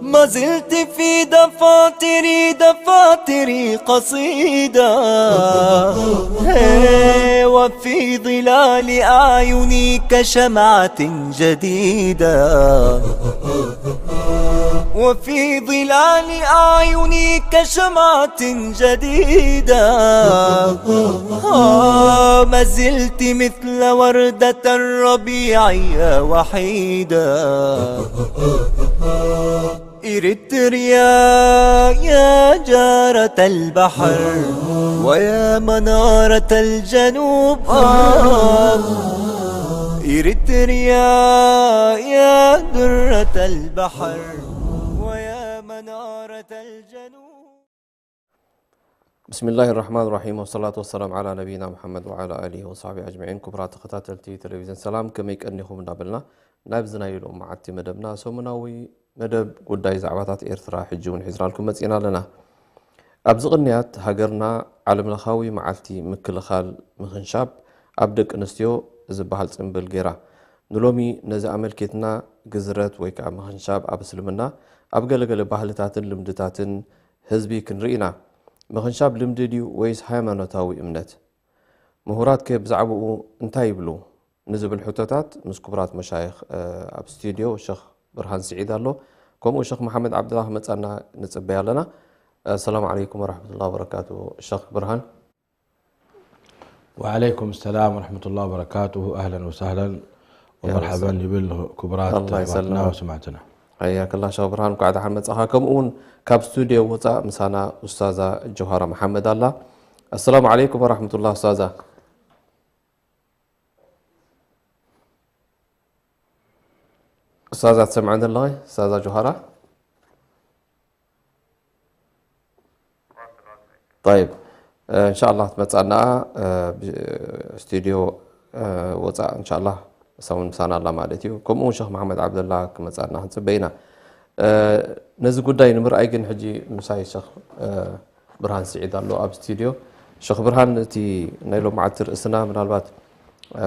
ما زلت في دفاتري، دفاتري قصيدة، هي، وفي ظلال أعيني كشمعة جديدة، وفي ظلال أعيني كشمعة جديدة. آه، ما زلت مثل وردة الربيع يا وحيدة. إريتريا يا جارة البحر، ويا منارة الجنوب، آه. إريتريا يا درة البحر، ويا منارة الجنوب. ብስሚላሂ ራሕማን ራሒም፣ ወሰላቱ ወሰላም ዓላ ነቢይና ሙሓመድ ወዓላ ኣሊሂ ወሳሕቢሂ ኣጅመዒን። ክቡራት ተኸታተልቲ ቴሌቪዝን ሰላም፣ ከመይ ቀኒኹም እናበልና፣ ናብዚ ናይ ሎሚ መዓልቲ መደብና፣ ሰሙናዊ መደብ ጉዳይ ዛዕባታት ኤርትራ፣ ሕጂ እውን ሒዝናልኩም መጺእና ኣለና። ኣብዚ ቅንያት፣ ሃገርና ዓለምለኻዊ መዓልቲ ምክልኻል ምኽንሻብ ኣብ ደቂ ኣንስትዮ ዝበሃል ጽምብል ገይራ። ንሎሚ ነዚ ኣመልኪትና፣ ግዝረት ወይ ከኣ ምኽንሻብ ኣብ እስልምና፣ ኣብ ገለገለ ባህልታትን ልምድታትን ህዝቢ ክንርኢ ኢና። ምኽንሻብ ልምዲ ድዩ ወይስ ሃይማኖታዊ እምነት? ምሁራት ከ ብዛዕባኡ እንታይ ይብሉ? ንዝብል ሕቶታት ምስ ክቡራት መሻይኽ፣ እ፣ ኣብ ስቱድዮ ሸኽ ብርሃን ስዒድ ኣሎ። ከምኡ ሸኽ መሓመድ ዓብደላ ክመጻና ንጽበይ ኣለና። ኣሰላሙ ዓለይኩም ወራሕመቱላሂ ወበረካቱ። ሸኽ ብርሃን። ወዓለይኩም ሰላም ወረሕመቱላሂ ወበረካቱሁ። ኣህለን ወሳህለን ወመርሐበን ይብል ክቡራት ኣሕዋትና ወስማዕትና። ሓያከላ ሸኽ ብርሃን፣ እንኳዕ ደሓን መጻኻ። ከምኡ እውን ካብ ስቱድዮ ወጻእ ምሳና ኡስታዛ ጀውሃራ መሓመድ ኣላ። ኣሰላሙ ዓለይኩም ወራሕመቱላህ ኡስታዛ። ኡስታዛ ትሰምዐን ዘለኺ? ኡስታዛ ጆሃራ? ጠይብ፣ እ፣ እንሻኣላህ ትመጻና፣ እ፣ ብ-፣ ስቱድዮ፣ እ፣ ወጻእ እንሻኣላህ ሰሙን ምሳና ኣላ ማለት እዩ። ከምኡ እውን ሸኽ መሓመድ ዓብደላ ክመጻና ክንጽበ ኢና። እ፣ ነዚ ጉዳይ ንምርኣይ ግን ሕጂ ምሳይ ሸኽ፣ እ፣ ብርሃን ስዒድ ኣሎ ኣብ ስቱድዮ። ሸኽ ብርሃን፣ እቲ ናይ ሎማዓልቲ ርእስና ምናልባት፣ እ፣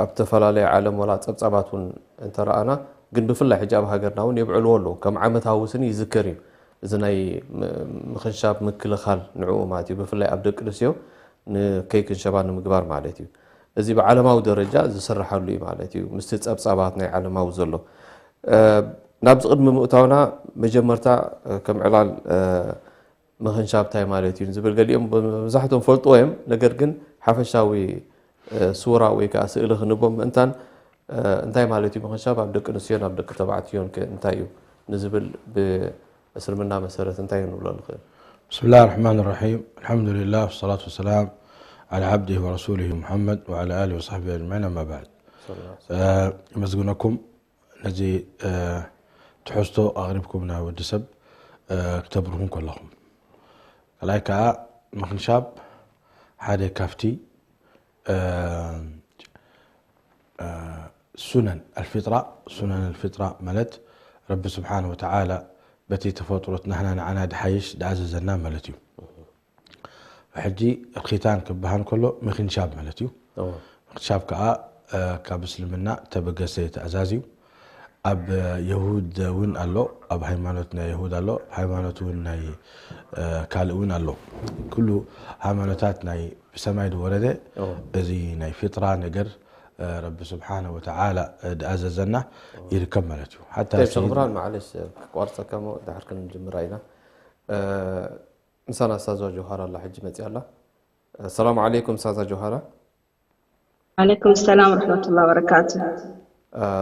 ኣብ ተፈላለየ ዓለም ወላ ጸብጻባት እውን እንተረኣና፣ ግን ብፍላይ ሕጂ ኣብ ሃገርና እውን የብዕልዎ ኣለዉ። ከም ዓመታዊ ስኒ ይዝከር እዩ። እዚ ናይ ም-፣ ምኽንሻብ ምክልኻል ንዕኡ ማለት እዩ። ብፍላይ ኣብ ደቂ ኣንስትዮ ንከይክንሸባ ንምግባር ማለት እዩ። እዚ ብዓለማዊ ደረጃ ዝስርሓሉ እዩ ማለት እዩ። ምስቲ ጸብጻባት ናይ ዓለማዊ ዘሎ። እ፣ ናብዚ ቅድሚ ምእታውና መጀመርታ፣ እ፣ ከም ዕላል፣ እ፣ ምኽንሻብ እንታይ ማለት እዩ ዝብል ገሊኦም መብዛሕትኦም ፈልጥዎ እዮም። ነገር ግን ሓፈሻዊ፣ እ፣ ስውራ ወይ ከኣ ስእሊ ክንቦም ምእንታን፣ እ፣ እንታይ ማለት እዩ ምኽንሻብ ኣብ ደቂ ኣንስትዮን ኣብ ደቂ ተባዕትዮን ከ እንታይ እዩ ንዝብል ብእስልምና መሰረት እንታይ ክንብሎ ንኽእል? بسم الله الرحمن الرحيم. الحمد لله والصلاة والسلام على عبده ورسوله محمد وعلى آله وصحبه أجمعين، أما بعد. ሰለላሁ ዐለይሂ ወሰለም። እ፣ የመስግነኩም። ነዚ፣ እ፣ ትሕዝቶ ኣቕሪብኩም ናብ ወዲ ሰብ፣ እ፣ ክተብርሁን ከለኹም። ካልኣይ ከኣ ምኽንሻብ ሓደ ካብቲ፣ እ፣ እ፣ ሱነን ኣልፊጥራ፣ ሱነን ኣልፊጥራ ማለት ረቢ ስብሓን ወተዓላ በቲ ተፈጥሮት ናህና ንዓና ድሓይሽ ድኣዘዘና ማለት እዩ። ሕጂ ኺታን ክበሃል ከሎ ምኽንሻብ ማለት እዩ። እዎ። ምኽንሻብ ከኣ፣ እ፣ ካብ እስልምና ተበገሰ ትእዛዝ እዩ። ኣብ የሁድ እውን ኣሎ፣ ኣብ ሃይማኖት ናይ የሁድ ኣሎ፣ ኣብ ሃይማኖት እውን ናይ፣ እ፣ ካልእ እውን ኣሎ። ኩሉ ሃይማኖታት ናይ ብሰማይ ዝወረደ እዎ። እዚ ናይ ፊጥራ ነገር፣ እ፣ ረቢ ስብሓነ ወተዓላ፣ እ፣ ድኣዘዘና እዎ። ይርከብ ማለት እዩ። ሓታ ጠይብ፣ ሸኽ ሰይድ ብርሃን፣ ማዕለሽ፣ ክቋርጸካ እሞ፣ ድሓር ክንጅምራ ኢና። እ፣ ምሳና ኣስታዛ ጆሃራ ኣላ፣ ሕጂ መጺኣ ኣላ። ኣሰላሙ ዓለይኩም ኣስታዛ ጆሃራ። ዓለይኩም ሰላም ወረሕመቱላሂ ወበረካቱ።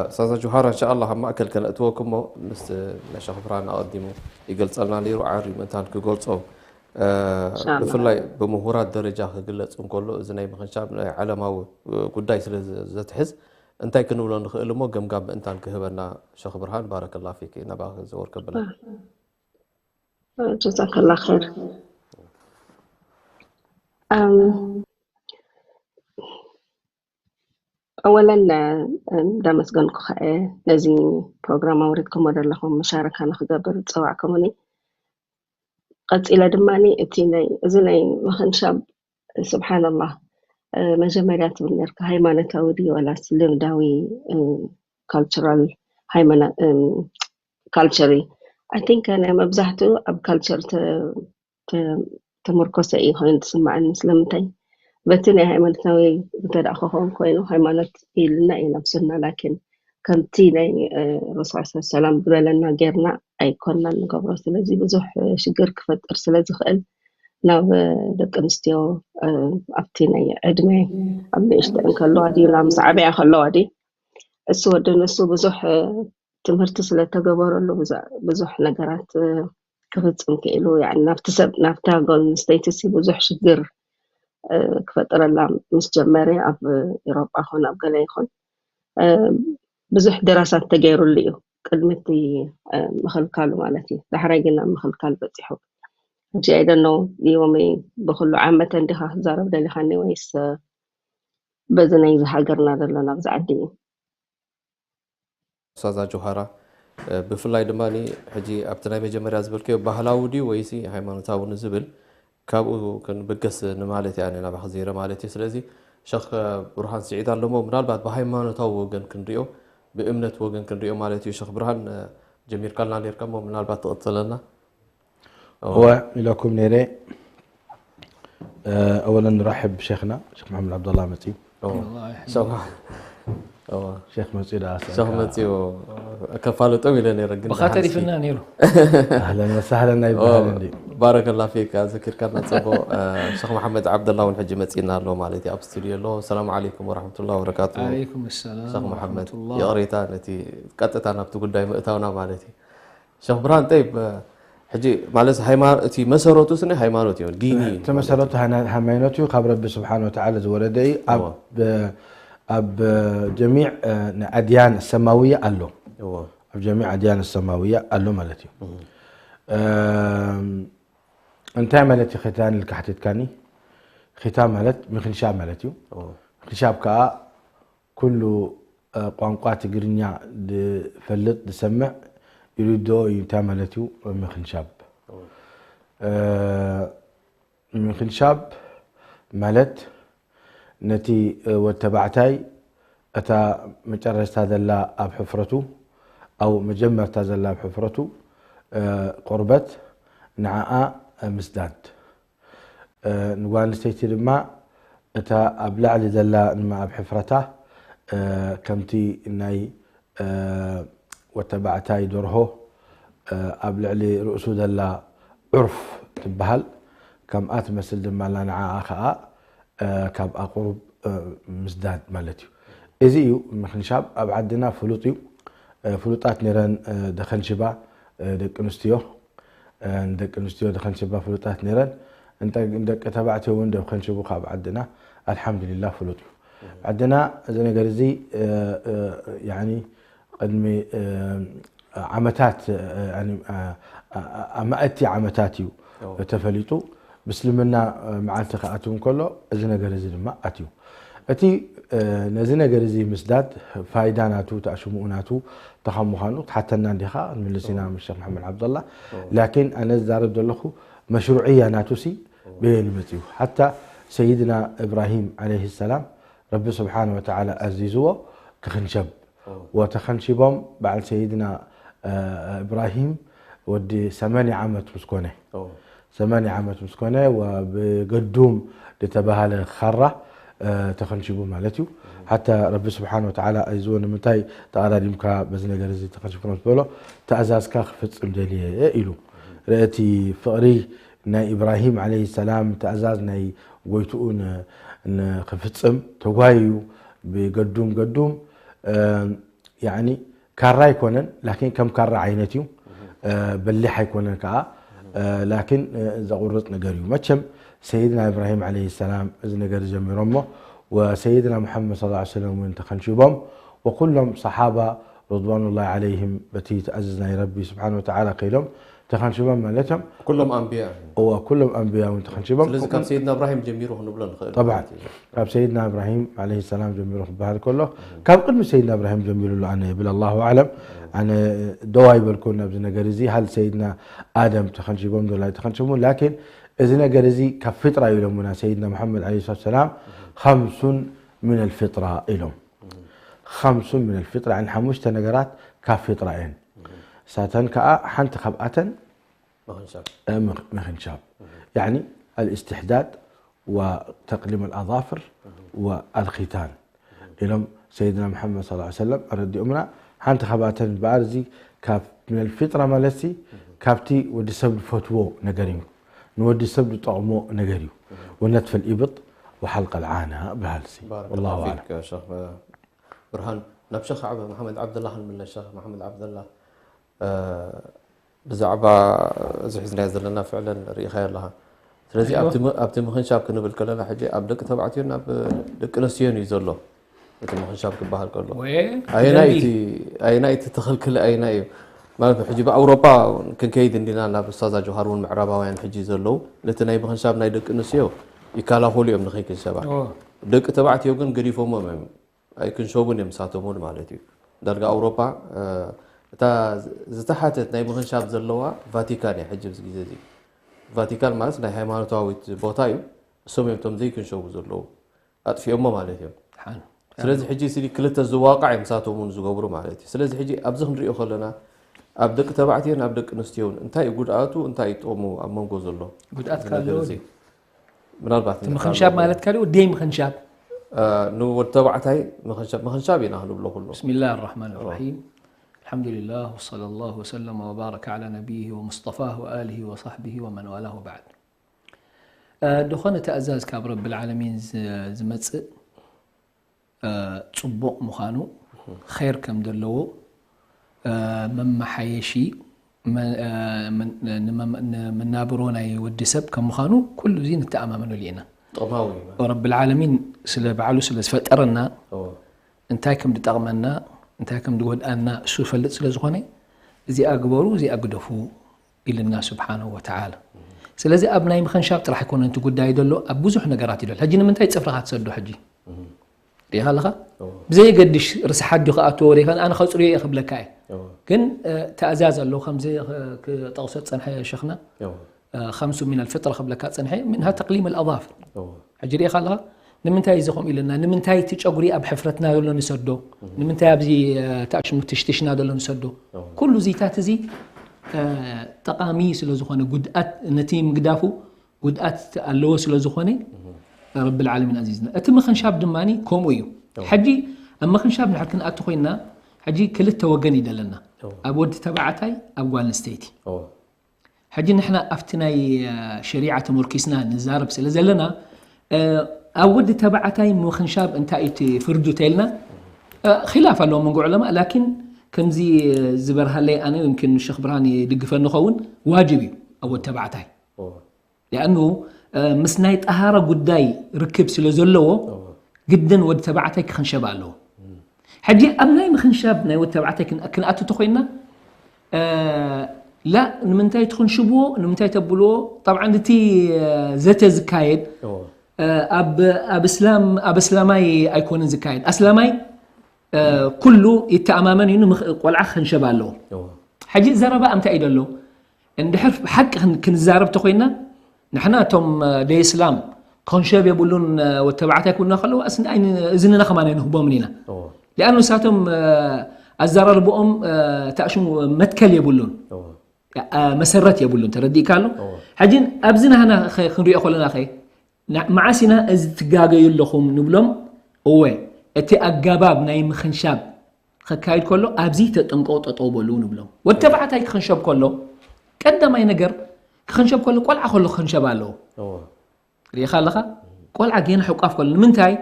ኣስታዛ ጆሃራ፣ እንሻኣላህ ኣብ ማእከል ከነእትወኩም እሞ፣ ምስ መሻይኽ ብርሃን ኣቐዲሙ ይገልጸልና ነይሩ፣ ዓርዩ ምእንታን ክገልጾ። ብፍላይ ብምሁራት ደረጃ ክግለጽ እንከሎ፣ እዚ ናይ ምኽንሻብ ናይ ዓለማዊ ጉዳይ ስለ ዘትሕዝ፣ እንታይ ክንብሎ ንኽእል እሞ፣ ገምጋም ምእንታን ክህበና፣ ሸኽ ብርሃን፣ ባረከላ ፊክ፣ ናባኺ ዘወር ከብላ። ጀዛከላ ኸይር። ኣወለን እንዳመስገንኩ ከ ነዚ ፕሮግራም ኣውሪድኩሞ ዘለኹም፣ መሻረካ ንክገብር ዝፀዋዕኩምኒ። ቀፂለ ድማ እቲ ናይ እዚ ናይ ምኽንሻብ፣ ስብሓንላህ፣ መጀመርያ ትብል ነርካ፣ ሃይማኖታዊ ድዩ ዋላስ ልምዳዊ፣ ካልቸራል፣ ካልቸር እዩ። ኣይ ቲንክ ናይ መብዛሕትኡ ኣብ ካልቸር ተመርኮሰ እዩ ኮይኑ ዝስማዓኒ። ስለምንታይ? በቲ ናይ ሃይማኖታዊ እንተ ደኣ ክኸውን ኮይኑ፣ ሃይማኖት ኢልና ኢና ኣብ ሱና፣ ላኪን ከምቲ ናይ ረሱል ስ ሰላም ዝበለና ጌርና ኣይኮንና ንገብሮ። ስለዚ ብዙሕ ሽግር ክፈጥር ስለ ዝኽእል ናብ ደቂ ኣንስትዮ ኣብቲ ናይ ዕድመ ኣብ ንእሽተን ከለዋ ድዩ ናብ ምስ ዓበያ ከለዋ ድዩ እሱ ወዲ ንሱ ብዙሕ ትምህርቲ ስለተገበረሉ ብዙሕ ነገራት ክፍፅም ክኢሉ። ናብቲ ሰብ ናብታ ጓል ኣንስተይቲ ብዙሕ ሽግር ክፈጥረላ ምስ ጀመረ ኣብ ኤሮጳ ኾን ኣብ ገለ ይኹን ብዙሕ ደራሳት ተገይሩሉ እዩ ቅድሚ እቲ ምኽልካሉ ማለት እዩ። ዳሕራይ ግን ኣብ ምኽልካል በፂሑ። ሕጂ ኣይደኖ ዮሚ ብኩሉ ዓመተ እንዲኻ ክዛረብ ደሊኻኒ ወይስ በዚ ናይ እዚ ሃገርና ዘሎ ናብዚ ዓዲ እዩ? ኡስታዛ ጆሃራ፣ ብፍላይ ድማ ሕጂ ኣብቲ ናይ መጀመርያ ዝበልክዮ ባህላዊ ድዩ ወይሲ ሃይማኖታዊ ንዝብል ካብኡ ክንብገስ ንማለት እያ ናባኺ ዘይረ ማለት እዩ። ስለዚ ሸኽ ብርሃን ስዒድ ኣለሞ ምናልባት ብሃይማኖታዊ ወገን ክንሪኦ ብእምነት ወገን ክንሪኦ ማለት እዩ። ሸኽ ብርሃን ጀሚርካልና ነርካ እሞ ምናልባት ትቕጽለና። እወ ኢለኩም ነይረ። ኣወለን ንራሕብ ሸኽና ሸኽ መሓመድ ዓብደላ መፅዩ። ሸኽ መፅዩ ደኣ ሸኽ መፅዩ ከፋልጦም ኢለ ነይረ ግን ብኻ ተሪፍና ነይሩ። ኣህለን ወሳህለን ኣይበሃል እንዲ። ባረከላ ፊክ ኣዘኪርካና ፅቡቕ። ሸኽ መሓመድ ዓብደላ እውን ሕጂ መፂና ኣሎ ማለት እዩ ኣብ ስቱዲዮ ኣሎ። ሰላም ዓለይኩም ወረሕመቱላ ወበረካቱ። ዓለይኩም ሰላም ሸኽ መሓመድ ወረሕመቱላ። ይቕሬታ ነቲ ቀጥታ ናብቲ ጉዳይ ምእታውና ማለት እዩ። ሸኽ ብርሃን ጠይብ ሕጂ ማለት ሃይማኖት እቲ መሰረቱ ስኒ ሃይማኖት እዩ ዲኒ ተመሰረቱ ሃይማኖት እዩ ካብ ረቢ ስብሓን ወተዓላ ዝወረደ እዩ። ኣብ ጀሚዕ ኣድያን ሰማውያ ኣሎ። ኣብ ጀሚዕ ኣድያን ሰማውያ ኣሎ ማለት እዩ። እንታይ ማለት እዩ ኺታን ኢልካ ሓቲትካኒ? ኺታን ማለት ምኽንሻብ ማለት እዩ። ምኽንሻብ ከዓ ኩሉ ቋንቋ ትግርኛ ዝፈልጥ ዝሰምዕ ይርድኦ እዩ እንታይ ማለት እዩ ምኽንሻብ። ምኽንሻብ ማለት ነቲ ወድ ተባዕታይ እታ መጨረሽታ ዘላ ኣብ ሕፍረቱ ኣው መጀመርታ ዘላ ኣብ ሕፍረቱ ቁርበት ንዓኣ ምስዳድ ንጓል ኣንስተይቲ ድማ እታ ኣብ ላዕሊ ዘላ ንማ ኣብ ሕፍረታ ከምቲ ናይ ወተባዕታይ ደርሆ ኣብ ልዕሊ ርእሱ ዘላ ዑርፍ ትበሃል ከምኣ ትመስል ድማ ኣላ ንዓኣ ከዓ ካብ ኣቁሩብ ምስዳድ ማለት እዩ። እዚ እዩ ምኽንሻብ ኣብ ዓድና ፍሉጥ እዩ። ፍሉጣት ነይረን ደኸንሽባ ደቂ ኣንስትዮ ንደቂ ኣንስትዮ ደኸንሽባ ፍሉጣት ነይረን። ደቂ ተባዕትዮ እውን ደኸንሽቡ ካብ ዓድና ኣልሓምዱሊላ ፍሉጥ እዩ። ዓድና እዚ ነገር እዚ ቅድሚ ዓመታት ኣማእቲ ዓመታት እዩ ተፈሊጡ። ብእስልምና መዓልቲ ክኣትው እንከሎ እዚ ነገር እዚ ድማ ኣትዩ። እቲ ነዚ ነገር እዚ ምስዳድ ፋይዳ ናቱ ተኣሽሙኡ ናቱ ተኻብ ምዃኑ ክትሓተና እንዲኻ ክንምልስ ኢና ምስ ሸክ መሓመድ ዓብደላ። ላኪን ኣነ ዝዛረብ ዘለኹ መሽሩዕያ ናቱ ሲ በየን ይመፅኡ? ሓታ ሰይድና እብራሂም ዓለይህ ሰላም ረቢ ስብሓን ወተዓላ ኣዚዝዎ ክኽንሸብ ወተኸንሺቦም በዓል ሰይድና እብራሂም ወዲ ሰማንያ ዓመት ምስ ኮነ ሰማንያ ዓመት ምስ ኮነ ብገዱም ዝተባሃለ ካራ ተኸንሺቡ ማለት እዩ። ሓታ ረቢ ስብሓን ወተዓላ ኣይዝዎ ንምንታይ ተቐዳዲምካ በዚ ነገር እዚ ተኸንሽብኩም ዝበሎ ትእዛዝካ ክፍፅም ደልየ ኢሉ። ርእቲ ፍቕሪ ናይ ኢብራሂም ዓለይሂ ሰላም ትእዛዝ ናይ ጎይትኡ ንክፍፅም ተጓይዩ ብገዱም ገዱም ያኒ ካራ ኣይኮነን ላኪን ከም ካራ ዓይነት እዩ። በሊሕ ኣይኮነን ከዓ ላኪን ዘቑርፅ ነገር እዩ። መቸም ሰይድና ኢብራሂም ዓለይሂ ሰላም እዚ ነገር ጀሚሮሞ ወሰይድና ሙሐመድ ሰለላሁ ዐለይሂ ወሰለም እውን ተኸንሽቦም ወኩሎም ሰሓባ ርድዋኑላሂ ዓለይሂም በቲ ትእዝዝ ናይ ረቢ ስብሓነ ወተዓላ ከይዶም ተኸንሽቦም ማለት እዮም። ኩሎም ኣንብያ እዮም። እዋ ኩሎም ኣንብያ እውን ተኸንሽቦም። ስለዚ ካብ ሰይድና እብራሂም ጀሚሩ ክንብሎ ንኽእል ጠብዓን ማለት እዩ። ካብ ሰይድና እብራሂም ዓለይሂ ሰላም ጀሚሩ ክበሃል ከሎ ካብ ቅድሚ ሰይድና እብራሂም ጀሚሩ ኣሎ ኣነ ይብል ኣላሁ ኣዕለም። ኣነ ደው ኣይበልኩን ኣብዚ ነገር እዚ። ሃል ሰይድና ኣደም ተኸንሽቦም ዶላ ተኸንሽቦም ላኪን እዚ ነገር እዚ ካብ ፊጥራ ኢሎምና ሰይድና መሐመድ ዓለይሂ ሰላቱ ሰላም ከምሱን ምን ኣልፊጥራ ኢሎም። ከምሱን ምን ኣልፊጥራ ን ሓሙሽተ ነገራት ካብ ፊጥራ እየን። እሳተን ከዓ ሓንቲ ካብኣተን ምኽንሻብ ምኽንሻብ ያኒ ኣልእስትሕዳድ ወተቅሊም ኣልኣዛፍር ወኣልኺታን ኢሎም ሰይድና መሐመድ ሰለላሁ ዐለይሂ ወሰለም ኣረዲኦምና። ሓንቲ ካብኣተን በኣር እዚ ካብ ምን ኣልፊጥራ ማለት ሲ ካብቲ ወዲ ሰብ ዝፈትዎ ነገር እዩ፣ ንወዲ ሰብ ዝጠቕሞ ነገር እዩ። ወነትፈ ልኢብጥ ወሓልቀ ልዓና በሃል ሲ ባረከ ወላሁ ላሁ ኣዕለም። ፊክ ሸኽ ብርሃን። ናብ ሸኽ ዓብ- መሓመድ ዓብደላ ክንምለስ። ሸኽ መሓመድ ዓብደላ ብዛዕባ እዚ ሒዝናዮ ዘለና ፍዕለን ርኢኻዮ ኣለኻ። ስለዚ ኣብቲ ም- ኣብቲ ምኽንሻብ ክንብል ከለና ሕጂ ኣብ ደቂ ተባዕትዮን ኣብ ደቂ ኣንስትዮን እዩ ዘሎ እቲ ምኽንሻብ ክበሃል ከሎ። ወይ ኣየናይ ብደንቢ እቲ ኣየናይ እቲ ተኸልክለ ኣየናይ እዩ ማለት ነው? ሕጂ ብኣውሮፓ ክንከይድ እንዲና ናብ ስታዛ ጆሃር እውን ምዕራባውያን ሕጂ ዘለዉ ነቲ ናይ ምኽንሻብ ናይ ደቂ ኣንስትዮ ይከላኸሉ እዮም ንኸይክንሸባ። ኦ፣ ደቂ ተባዕትዮ ግን ገዲፎሞም እዮም ኣይክንሸቡን እዮም ንሳቶም እውን ማለት እዩ። ዳርጋ ኣውሮፓ እ፣ እታ ዝተሓተት ናይ ምኽንሻብ ዘለዋ ቫቲካን እያ ሕጂ ኣብዚ ግዜ እዚ። ቫቲካን ማለት ናይ ሃይማኖታዊት ቦታ እዩ። እሶም እዮም እቶም ዘይክንሸቡ ዘለዉ ኣጥፊኦሞ ማለት እዮም። ሓን ስለዚ ሕጂ ስዲ ክልተ ዝዋቃዕ እዮም ንሳቶም እውን ዝገብሩ ማለት እዩ። ስለዚ ሕጂ ኣብዚ ክንሪኦ ከለና ኣብ ደቂ ተባዕትዮን ኣብ ደቂ ኣንስትዮን እንታይ እዩ ጉድኣቱ እንታይ እዩ ጥቕሙ ኣብ መንጎ ዘሎ? ጉድኣት እዚ ካለዎ ነገር እዚ ድዩ? ምናልባት እቲ ምኽንሻብ ማለት ካልእ ደይ ምኽንሻብ እ፣ ንወዲ ተባዕታይ ምኽንሻብ ምኽንሻብ ኢና ክንብሎ ኩሉ። بسم الله الرحمن الرحيم الحمد لله وصلى الله وسلم وبارك على نبيه ومصطفاه وآله وصحبه ومن والاه وبعد ዝኾነ ትእዛዝ ካብ ረብል ዓለሚን ዝ- ዝመፅእ እ፣ ፅቡቕ ምዃኑ ኸይር ከም ዘለዎ እ፣ መመሓየሺ መ- እ፣ መን- ንመ- ንመናብሮ ናይ ወዲ ሰብ ከም ምዃኑ ኩሉ እዚ ንተኣማመነሉ ኢና። ጥቕማዊ እዩ። ረብል ዓለሚን ስለ ባዕሉ ስለ ዝፈጠረና እዎ። እንታይ ከም ዝጠቕመና እንታይ ከም ዝጎድኣና እሱ ይፈልጥ ስለ ዝኾነ እዚኣ ግበሩ እዚኣ ግደፉ ኢልና ስብሓንሁ ወተዓላ። ስለዚ ኣብ ናይ ምኽንሻብ ጥራሕ ኣይኮነን እቲ ጉዳይ ዘሎ ኣብ ብዙሕ ነገራት እዩ ዘሎ። ሕጂ ንምንታይ ፅፍርኻ ትሰዶ ሕጂ ሪኢኻ ኣለኻ? እዎ። ብዘየገድሽ ርስሓት ድዩ ክኣትዎ ሪኢኻ ኣነ ከፅርዮ እየ ክብለካ እየ። እዎ። ግን እ፣ ተእዛዝ ኣሎ ከምዚ ክ- ክጠቕሶ ዝፀንሐ ሸኽና እዎ። ከምሱ ሚን ኣልፍጥረ ክብለካ ፀንሐ ምንሃ ተቅሊም ኣልኣظፍር እዎ። ሕጂ ሪኢኻ ኣለኻ ንምንታይ እዚ ከምኡ ኢልና ንምንታይ እቲ ጨጉሪ ኣብ ሕፍረትና ዘሎ ንሰዶ ንምንታይ ኣብዚ ተኣሽሙ ትሽትሽና ዘሎ ንሰዶ ኩሉ እዚታት እዚ ጠቃሚ ስለ ዝኾነ ጉድኣት ነቲ ምግዳፉ ጉድኣት ኣለዎ ስለ ዝኾነ ረብል ዓለሚን ኣዚዝና እቲ ምኽንሻብ ድማ ከምኡ እዩ ሕጂ ኣብ ምኽንሻብ ንድሕር ክንኣቱ ኮይና ሕጂ ክልተ ወገን እዩ ዘለና ኣብ ወዲ ተባዕታይ ኣብ ጓል ኣንስተይቲ ሕጂ ንሕና ኣብቲ ናይ ሸሪዓ ተመርኪስና ንዛረብ ስለ ዘለና ኣብ ወዲ ተባዕታይ ምኽንሻብ እንታይ እቲ ፍርዱ ተልና ኺላፍ ኣለዎ መንጎ ዑለማ ላኪን ከምዚ ዝበርሃለይ ኣነ ይምኪን ሸኽ ብርሃን ይድግፈ ንኸውን ዋጅብ እዩ ኣብ ወዲ ተባዕታይ ሊኣኑ ምስ ናይ ጠሃራ ጉዳይ ርክብ ስለ ዘለዎ ግድን ወዲ ተባዕታይ ክኽንሸብ ኣለዎ ሕጂ ኣብ ናይ ምኽንሻብ ናይ ወዲ ተባዕታይ ክንኣቱ ተኮይና ላ ንምንታይ ትኽንሽብዎ ንምንታይ ተብልዎ ጠብዓ እቲ ዘተ ዝካየድ ኣብ እስላም ኣብ እስላማይ ኣይኮነን ዝካየድ ኣስላማይ ኩሉ ይተኣማመን እዩ ቆልዓ ክኽንሸብ ኣለዎ ሕጂ ዘረባ እንታይ እዩ ዘሎ እንድሕር ሓቂ ክንዛረብ ተኮይና ንሕና እቶም ደይ እስላም ክኽንሸብ የብሉን ወተባዕታይ ክብሉና ከለዉ እዝንና ከማን ኣይንህቦምን ኢና ሊኣኑ ንሳቶም ኣዘራርብኦም ተኣሽሙ መትከል የብሉን መሰረት የብሉን ተረዲእካ ኣሎ ሕጂ ኣብዚ ናህና ክንሪኦ ከለና ኸ መዓስ ኢና እዚ ትጋገዩ ኣለኹም ንብሎም እወ እቲ ኣጋባብ ናይ ምኽንሻብ ከካይድ ከሎ ኣብዚ ተጠንቀቑ ጠጠው በሉ ንብሎም ወተባዕታይ ክኽንሸብ ከሎ ቀዳማይ ነገር ክኽንሸብ ከሎ ቆልዓ ከሎ ክኽንሸብ ኣለዎ ርኢኻ ኣለኻ ቆልዓ ጌና ሕቋፍ ከሎ ንምንታይ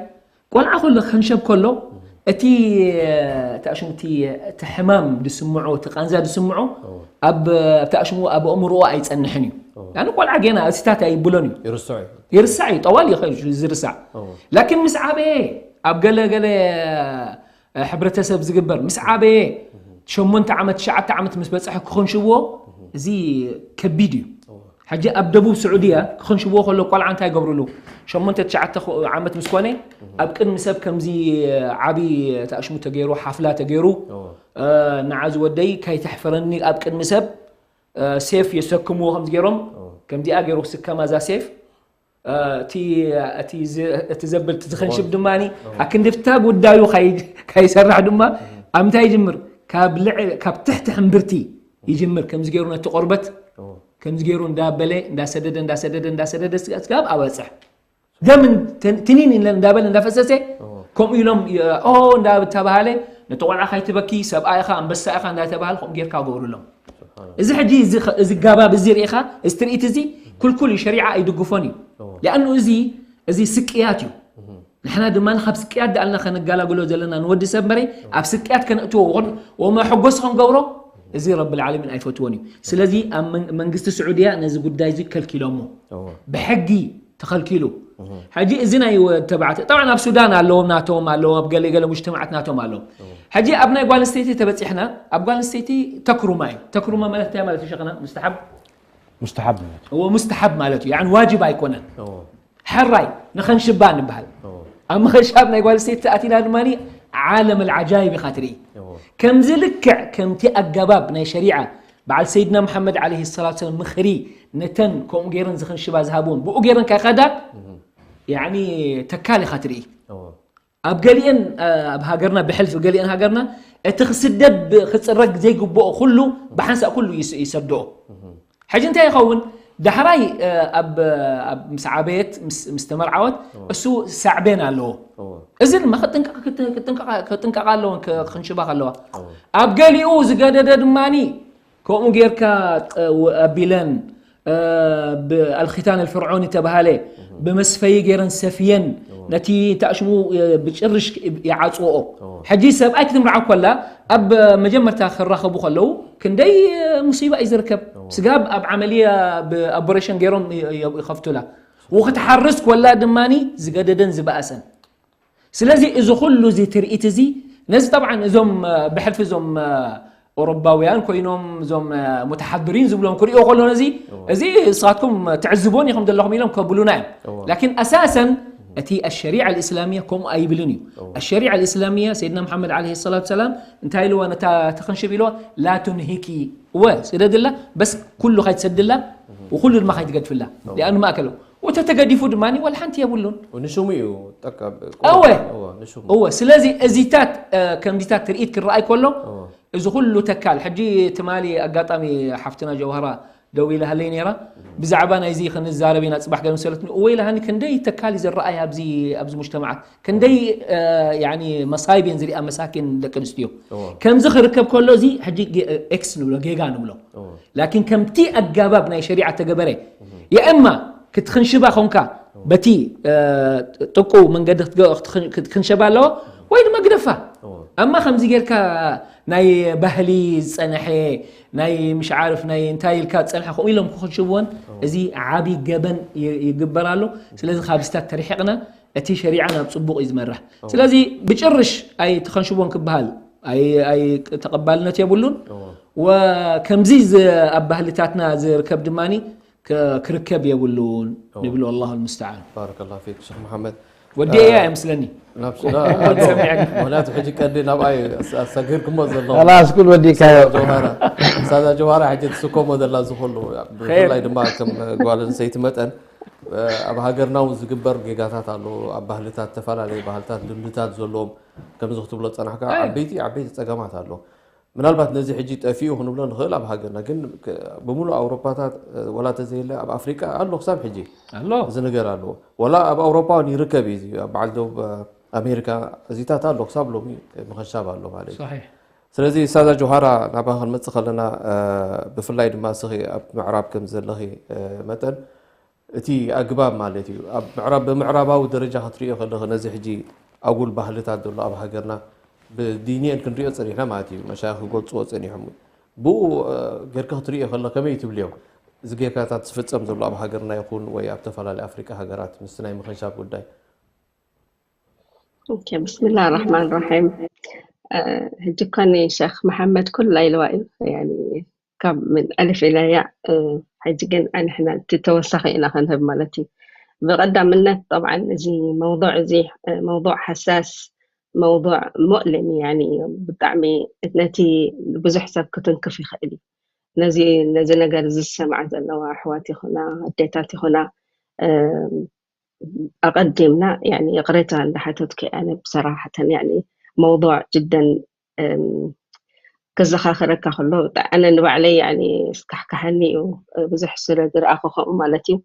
ቆልዓ ከሎ ክኽንሸብ ከሎ እቲ ተኣሽሙ እቲ ሕማም ዝስምዖ እቲ ቃንዛ ዝስምዖ ኣብ ተኣሽሙ ኣብ ኣእምሮኡ ኣይፀንሕን እዩ ያን ቆልዓ ገና እሲታት ኣይብሎን እዩ። ይርሳዕ እዩ። ጠዋል ይኸ ዝርሳዕ። ላኪን ምስ ዓበየ ኣብ ገለ ገለ ሕብረተሰብ ዝግበር ምስ ዓበየ ሸሞንተ ዓመት ትሽዓተ ዓመት ምስ በፅሐ ክኸንሽዎ እዚ ከቢድ እዩ። ሕጂ ኣብ ደቡብ ስዑድያ ክኸንሽዎ ከሎ ቆልዓ እንታይ ይገብርሉ? ሸሞንተ ትሽዓተ ዓመት ምስ ኮነ ኣብ ቅድሚ ሰብ ከምዚ ዓቢ ተኣሽሙ ተገይሩ ሓፍላ ተገይሩ ንዓ ዝወደይ ካይተሕፈረኒ ኣብ ቅድሚ ሰብ ሴፍ የሰክምዎ ከምዚ ገይሮም ከምዚኣ ገይሩ ክስከማ እዛ ሴፍ እቲ ዘብል ዝኸንሽብ ድማ ኣክንድፍታ ጉዳዩ ካይሰርሕ ድማ ኣብ ምንታይ ይጅምር? ካብ ትሕቲ ሕምብርቲ ይጅምር። ከምዚ ገይሩ ነቲ ቆርበት ከምዚ ገይሩ እንዳበለ እንዳሰደደ እንዳሰደደ እንዳሰደደ ስጋብ ኣበፅሕ ደም ትኒን ኢለ እንዳበለ እንዳፈሰሰ ከምኡ ኢሎም እንዳተባሃለ ነቲ ቆልዓ ካይትበኪ ሰብኣ ኢኻ ኣንበሳ ኢኻ እንዳተባሃለ ከምኡ ጌርካ ገብሩሎም። እዚ ሕጂ እዚ ጋባብ እዚ ርኢኻ እዚ ትርኢት እዚ ኩልኩል እዩ፣ ሸሪዓ ኣይድግፎን እዩ። ሊኣኑ እዚ እዚ ስቅያት እዩ። ንሕና ድማ ካብ ስቅያት ደኣልና ከነጋላግሎ ዘለና ንወዲ ሰብ እምበረይ ኣብ ስቅያት ከነእትዎ ወመሐጎስ ክንገብሮ እዚ ረብል ዓለሚን ኣይፈትዎን እዩ። ስለዚ ኣብ መንግስቲ ስዑድያ ነዚ ጉዳይ እዚ ከልኪሎሞ ብሕጊ ተኸልኪሉ። ሕጂ እዚ ናይ ወድ ተባዕተ ጠብዓን ኣብ ሱዳን ኣለዎም ናቶም ኣለዎም ኣብ ገለ ገለ ሙጅተማዓት ናቶም ኣለዎም። ሕጂ ኣብ ናይ ጓል ኣንስተይቲ ተበፂሕና ኣብ ጓል ኣንስተይቲ ተክሩማ እዩ። ተክሩማ ማለት እንታይ ማለት እዩ ሸኽና? ሙስተሓብ ሙስተሓብ ማለት እዎ ሙስተሓብ ማለት እዩ። ያኒ ዋጅብ ኣይኮነን። ሕራይ ንኸንሽባ ንበሃል። ኣብ ምኸንሻብ ናይ ጓል ኣንስተይቲ ኣቲና ድማ ዓለም ኣልዓጃይብ ኢኻ ትርኢ። ከምዚ ልክዕ ከምቲ ኣገባብ ናይ ሸሪዓ በዓል ሰይድና መሓመድ ዓለይሂ ሰላቱ ሰላም ምኽሪ ነተን ከምኡ ገይረን ዝኽንሽባ ዝሃብዎን ብኡ ገይረን ካይኸዳ ያኒ ተካል ኢኻ ትርኢ። ኣብ ገሊአን ኣብ ሃገርና ብሕልፊ ገሊአን ሃገርና እቲ ክስደድ ክፅረግ ዘይግብኦ ኩሉ ብሓንሳእ ኩሉ ይሰድኦ። ሕጂ እንታይ ይኸውን? ዳሕራይ ኣብ ምስ ዓበየት ምስ ተመርዓወት እሱ ሳዕቤን ኣለዎ። እዚ ድማ ክጥንቀቕ ኣለዎ። ክንሽባ ከለዋ ኣብ ገሊኡ ዝገደደ ድማ ከምኡ ጌርካ ኣቢለን ኣልኪታን ኣልፍርዖን ተባሃለ ብመስፈይ ገይረን ሰፍየን ነቲ ተኣሽሙ ብጭርሽ ይዓፅዎ። ሕጂ ሰብኣይ ክትምርዓው ከላ ኣብ መጀመርታ ክራኸቡ ከለዉ ክንደይ ሙሲባ እዩ ዝርከብ። ስጋብ ኣብ ዓመልያ ብኣቦሬሽን ገይሮም ይኸፍቱላ። ወክትሓርስ ኮላ ድማ ዝገደደን ዝበኣሰን ስለዚ እዚ ኩሉ እዚ ትርኢት እዚ ነዚ ጠብዓን እዞም ብሕልፊ እዞም ኦሮባውያን ኮይኖም እዞም ሙተሓድሪን ዝብሎም ክሪኦ ከሎ ነዚ እዚ ንስኻትኩም ትዕዝቦን ኢኹም ዘለኹም ኢሎም ከብሉና እዮም። ላኪን ኣሳሰን እቲ ኣሸሪዓ ልእስላሚያ ከምኡ ኣይብልን እዩ። ኣሸሪዓ ልእስላሚያ ሰይድና መሓመድ ዓለይሂ ሰላቱ ሰላም እንታይ ኢልዋ ነታ ተኽንሽብ ኢልዋ ላ ቱንሂኪ እወ ስደድላ በስ ኩሉ ካይትሰድላ ወኩሉ ድማ ካይትገድፍላ ሊኣኑ ማእከሎ ወተተገዲፉ ድማ ወላ ሓንቲ የብሉን። ንሽሙ እዩ እወ እወ ስለዚ እዚታት ከምዚታት ትርኢት ክረኣይ ከሎ እዚ ኩሉ ተካል ሕጂ ትማሊ ኣጋጣሚ ሓፍትና ጀውሃራ ደው ኢላሃለይ ነይራ ብዛዕባ ናይዚ ክንዛረብ ኢና ፅባሕ ገለ መሰለትኒ እወ ኢላሃኒ ክንደይ ተካል እዩ ዝረኣይ ኣብዚ ኣብዚ ሙጅተማዓት ክንደይ መሳይብ እየን ዝሪኣ መሳኪን ደቂ ኣንስትዮ ከምዚ ክርከብ ከሎ እዚ ሕጂ ኤክስ ንብሎ ጌጋ ንብሎ ላኪን ከምቲ ኣጋባብ ናይ ሸሪዓ ተገበረ የእማ ክትኽንሽባ ኾንካ በቲ ጥቁ መንገዲ ክትኽንሸባ ኣለዎ ወይ ድማ ግደፋ ኣማ ከምዚ ጌርካ ናይ ባህሊ ዝፀንሐ ናይ ምሽዓርፍ ናይ እንታይ ኢልካ ዝፀንሐ ከምኡ ኢሎም ክኽንሽብወን እዚ ዓብይ ገበን ይግበር ኣሎ ስለዚ ካብ ስታት ተርሒቕና እቲ ሸሪዓ ናብ ፅቡቕ እዩ ዝመርሕ ስለዚ ብጭርሽ ኣይትኸንሽቦን ክበሃል ተቐባልነት የብሉን ወከምዚ ኣብ ባህልታትና ዝርከብ ድማ ክርከብ የብሉን ንብል ኣላሁ ልሙስተዓን ባረከላ ፊክ ሸክ መሓመድ ወዲኤያ እየ ምስለኒ ምክንያቱ ሕጂ ቀንዲ ናብኣይ ኣሳጊርኩሞ ዘለኹም ላስ ኩል ወዲእካዮ ጀውሃራ ሳዛ ጀውሃራ ሕጂ ትስከሞ ዘላ ዝኽሉ ብፍላይ ድማ ከም ጓል ኣንሰይቲ መጠን ኣብ ሃገርና እውን ዝግበር ጌጋታት ኣሎ ኣብ ባህልታት ዝተፈላለዩ ባህልታት ልምድታት ዘለዎም ከምዚ ክትብሎ ፀናሕካ ዓበይቲ ዓበይቲ ፀገማት ኣሎ ምናልባት ነዚ ሕጂ ጠፊኡ ክንብሎ ንኽእል ኣብ ሃገርና ግን ብምሉእ ኣውሮፓታት ወላ ተዘየለ ኣብ ኣፍሪቃ ኣሎ ክሳብ ሕጂ ኣሎ እዚ ነገር ኣለዎ ወላ ኣብ ኣውሮፓ እውን ይርከብ እዩ ኣብ በዓል ደቡብ ኣሜሪካ እዚታት ኣሎ ክሳብ ሎሚ ምኸሻብ ኣሎ ማለት እዩ ስለዚ ሳዛ ጆሃራ ናባ ክንመፅእ ከለና ብፍላይ ድማ እስኺ ኣብ ምዕራብ ከም ዘለኺ መጠን እቲ ኣግባብ ማለት እዩ ኣብ ምዕራብ ብምዕራባዊ ደረጃ ክትሪኦ ከለኺ ነዚ ሕጂ ኣጉል ባህልታት ዘሎ ኣብ ሃገርና ብዲንየን ክንሪኦ ፀኒሕና ማለት እዩ መሻይኽ ክገልፅዎ ፀኒሖም ብኡ ጌርካ ክትሪኦ ከሎ ከመይ ትብልዮ እዚ ጌጋታት ዝፍጸም ዘሎ ኣብ ሃገርና ይኹን ወይ ኣብ ተፈላለዩ ኣፍሪቃ ሃገራት ምስቲ ናይ ምኽንሻብ ጉዳይ? ኦኬ፣ ብስምላህ ራሕማን ራሒም። ሕጂ እኳ ንሸኽ መሓመድ ኩላ ኢልዋ እዩ፣ ያኒ ካብ ምን ኣልፍ ኢላያ። ሕጂ ግን ኣንሕና እቲ ተወሳኺ ኢና ክንህብ ማለት እዩ። ብቐዳምነት ጠብዓን እዚ መውضوع እዚ መውضوع ሓሳስ መውضوع ሙእልም ያኒ ብጣዕሚ ነቲ ብዙሕ ሰብ ክትንክፍ ይኽእል እዩ። ነዚ ነዚ ነገር ዝሰምዓ ዘለዋ ኣሕዋት ይኹና ኣዴታት ይኹና ኣቐዲምና ያኒ ይቕሬታ እንዳሓተትኩ ኣነ ብሰራሕተን ያኒ መውضوع ጅደን ክዘኻኸረካ ከሎ ኣነ ንባዕለይ ያኒ ስካሕካሐኒ እዩ። ብዙሕ ስለ ዝረኣኹ ከምኡ ማለት እዩ።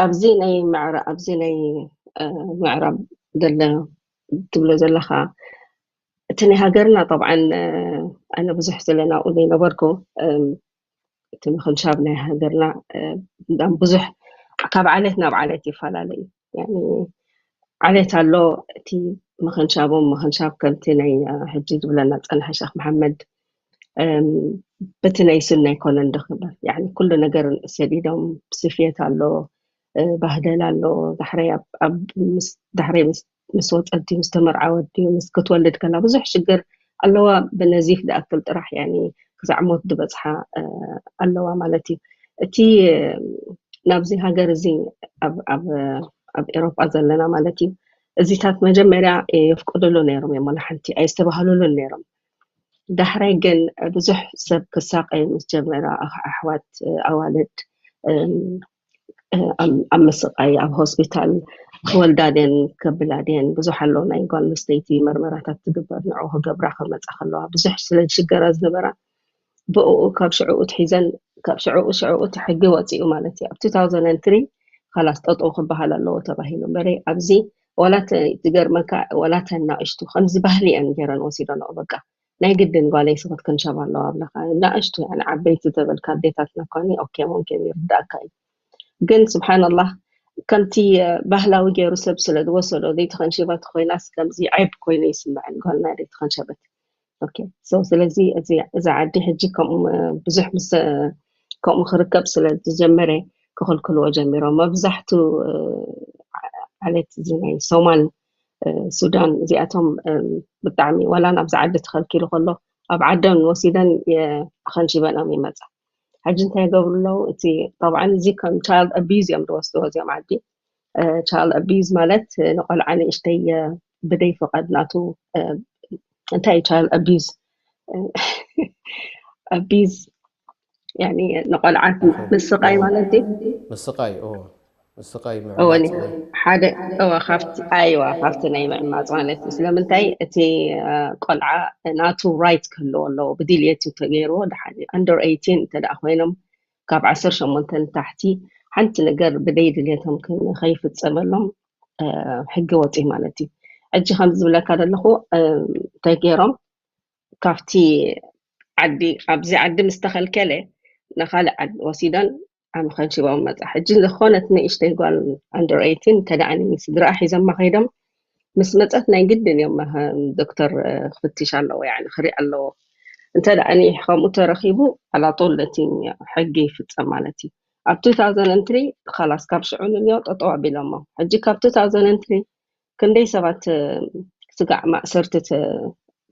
ኣብዚ ናይ ምዕራብ ኣብዚ ናይ ምዕራብ ዘለ ትብሎ ዘለኻ እቲ ናይ ሃገርና ጠብዓን ኣነ ብዙሕ ስለ ናብኡ ዘይነበርኩ እቲ ምኽንሻብ ናይ ሃገርና ብዙሕ ካብ ዓሌት ናብ ዓሌት ይፈላለ እዩ። ዓሌት ኣሎ እቲ ምኽንሻቦም ምኽንሻብ ከምቲ ናይ ሕጂ ዝብለና ፀንሐ ሸክ መሓመድ በቲ ናይ ሱና ኣይኮነን ዶ ክብል ኩሉ ነገር ሰዲዶም ስፍየት ኣሎ ባህደል ኣሎ ዳሕረይ ምስ ወፀልቲ ምስ ተመርዓወት ምስ ክትወልድ ከላ ብዙሕ ሽግር ኣለዋ። ብነዚፍ ዝኣክል ጥራሕ ያኒ ክሳዕ ሞት ዝበፅሓ ኣለዋ ማለት እዩ። እቲ ናብዚ ሃገር እዚ ኣብ ኤሮጳ ዘለና ማለት እዩ እዚታት መጀመርያ የፍቅድሉ ነይሮም እዮም። ዋላ ሓንቲ ኣይስተባህሉሉን ነይሮም። ዳሕራይ ግን ብዙሕ ሰብ ክሳቀይ ምስ ጀመረ ኣሕዋት ኣዋልድ ኣብ ምስቃይ ኣብ ሆስፒታል ክወልዳ ድየን ከብላ ድየን ብዙሕ ኣሎ ናይ ጓል ኣንስተይቲ መርመራታት ትግበር ንዑ ክገብራ ክመፃ ከለዋ ብዙሕ ስለ ዝሽገራ ዝነበራ ብኡ ካብ ሽዕኡ ትሒዘን ካብ ሽዕኡ ሽዕኡ እቲ ሕጊ ወፂኡ ማለት እዩ ኣብ two thousand three ካላስ ጠጠው ክበሃል ኣለዎ ተባሂሉ እምበረ ኣብዚ ዋላ ትገርመካ ዋላ ተን ናእሽቱ ከምዚ ባህሊ እየን ገይረን ወሲደንኦ በቃ ናይ ግድን ጓለይ ስኽት ክንሸብ ኣለዋ ኣብለካ ናእሽቱ ያኒ ዓበይቲ ተበልካ ኣዴታትና ኳኒ ኦኬ ሙምኪን ይርዳእካ እዩ ግን ስብሓንላህ ከምቲ ባህላዊ ገይሩ ሰብ ስለ ዝወሰዶ ዘይተኸንሽበት ኮይናስ ከምዚ ዓይብ ኮይኑ ይስምዐን ጓልና ዘይተኸንሸበት ኦኬ so ስለዚ እዚ ዓዲ ሕጂ ከምኡ ብዙሕ ምስ ከምኡ ክርከብ ስለ ዝጀመረ ክኽልክልዎ ጀሚሮም መብዛሕቱ ዓሌት እዚ ናይ ሶማል ሱዳን እዚኣቶም ብጣዕሚ ዋላ ናብዚ ዓዲ ተኸልኪሉ ከሎ ኣብ ዓደን ወሲደን ከንሽበንኦም ይመፃ ሕጂ እንታይ ይገብሩ ኣለዉ እቲ ጠብዓን እዚ ከም child abuse እዮም ዝወስድዎ እዚኦም ዓዲ child abuse ማለት ንቆልዓ ንእሽተይ ብደይ ፍቃድ ናቱ እንታይ እዩ child abuse abuse ያኒ ንቆልዓ ምስቃይ ማለት እዩ ምስቃይ ምስቃይ እወን ሓደ እወ ካብቲ ኣይዋ ካብቲ ናይ ምዕማፅ ማለት እዩ ስለምንታይ እቲ ቆልዓ ናቱ right ክህልዎ ኣለዎ ብድልየቱ ተገይርዎ ድሓን under eighteen እንተ ኮይኖም ካብ ዓሰርተ ሸሞንተ ንታሕቲ ሓንቲ ነገር ብደይ ድልየቶም ከይፍፀመሎም ሕጊ ወፂ ማለት እዩ ሕጂ ከም ዝብለካ ዘለኹ እንታይ ገይሮም ካብቲ ዓዲ ኣብዚ ዓዲ ምስ ተኸልከለ ንካልእ ዓዲ ወሲዶን ዓሚ ከንሽቦም መፃ ሕጂ ዝኾነት ንእሽተይ ጓል under eighteen እንተ ደኣ ስድራኣ ሒዞማ ከይዶም ምስ መፀት ናይ ግድን እዮም ዶክተር ክፍትሽ ኣለዎ ያኒ ክርኢ ኣለዎ እንተ ደኣ ከምኡ ተረኺቡ ኣላጦል እቲ ሕጊ ይፍፀም ማለት እዩ ኣብ two thousand three ኻላስ ካብ ሽዑ ንንዮ ጠጠው ኣቢሎሞ ሕጂ ካብ two thousand three ክንደይ ሰባት ስጋዕ ማእሰርቲ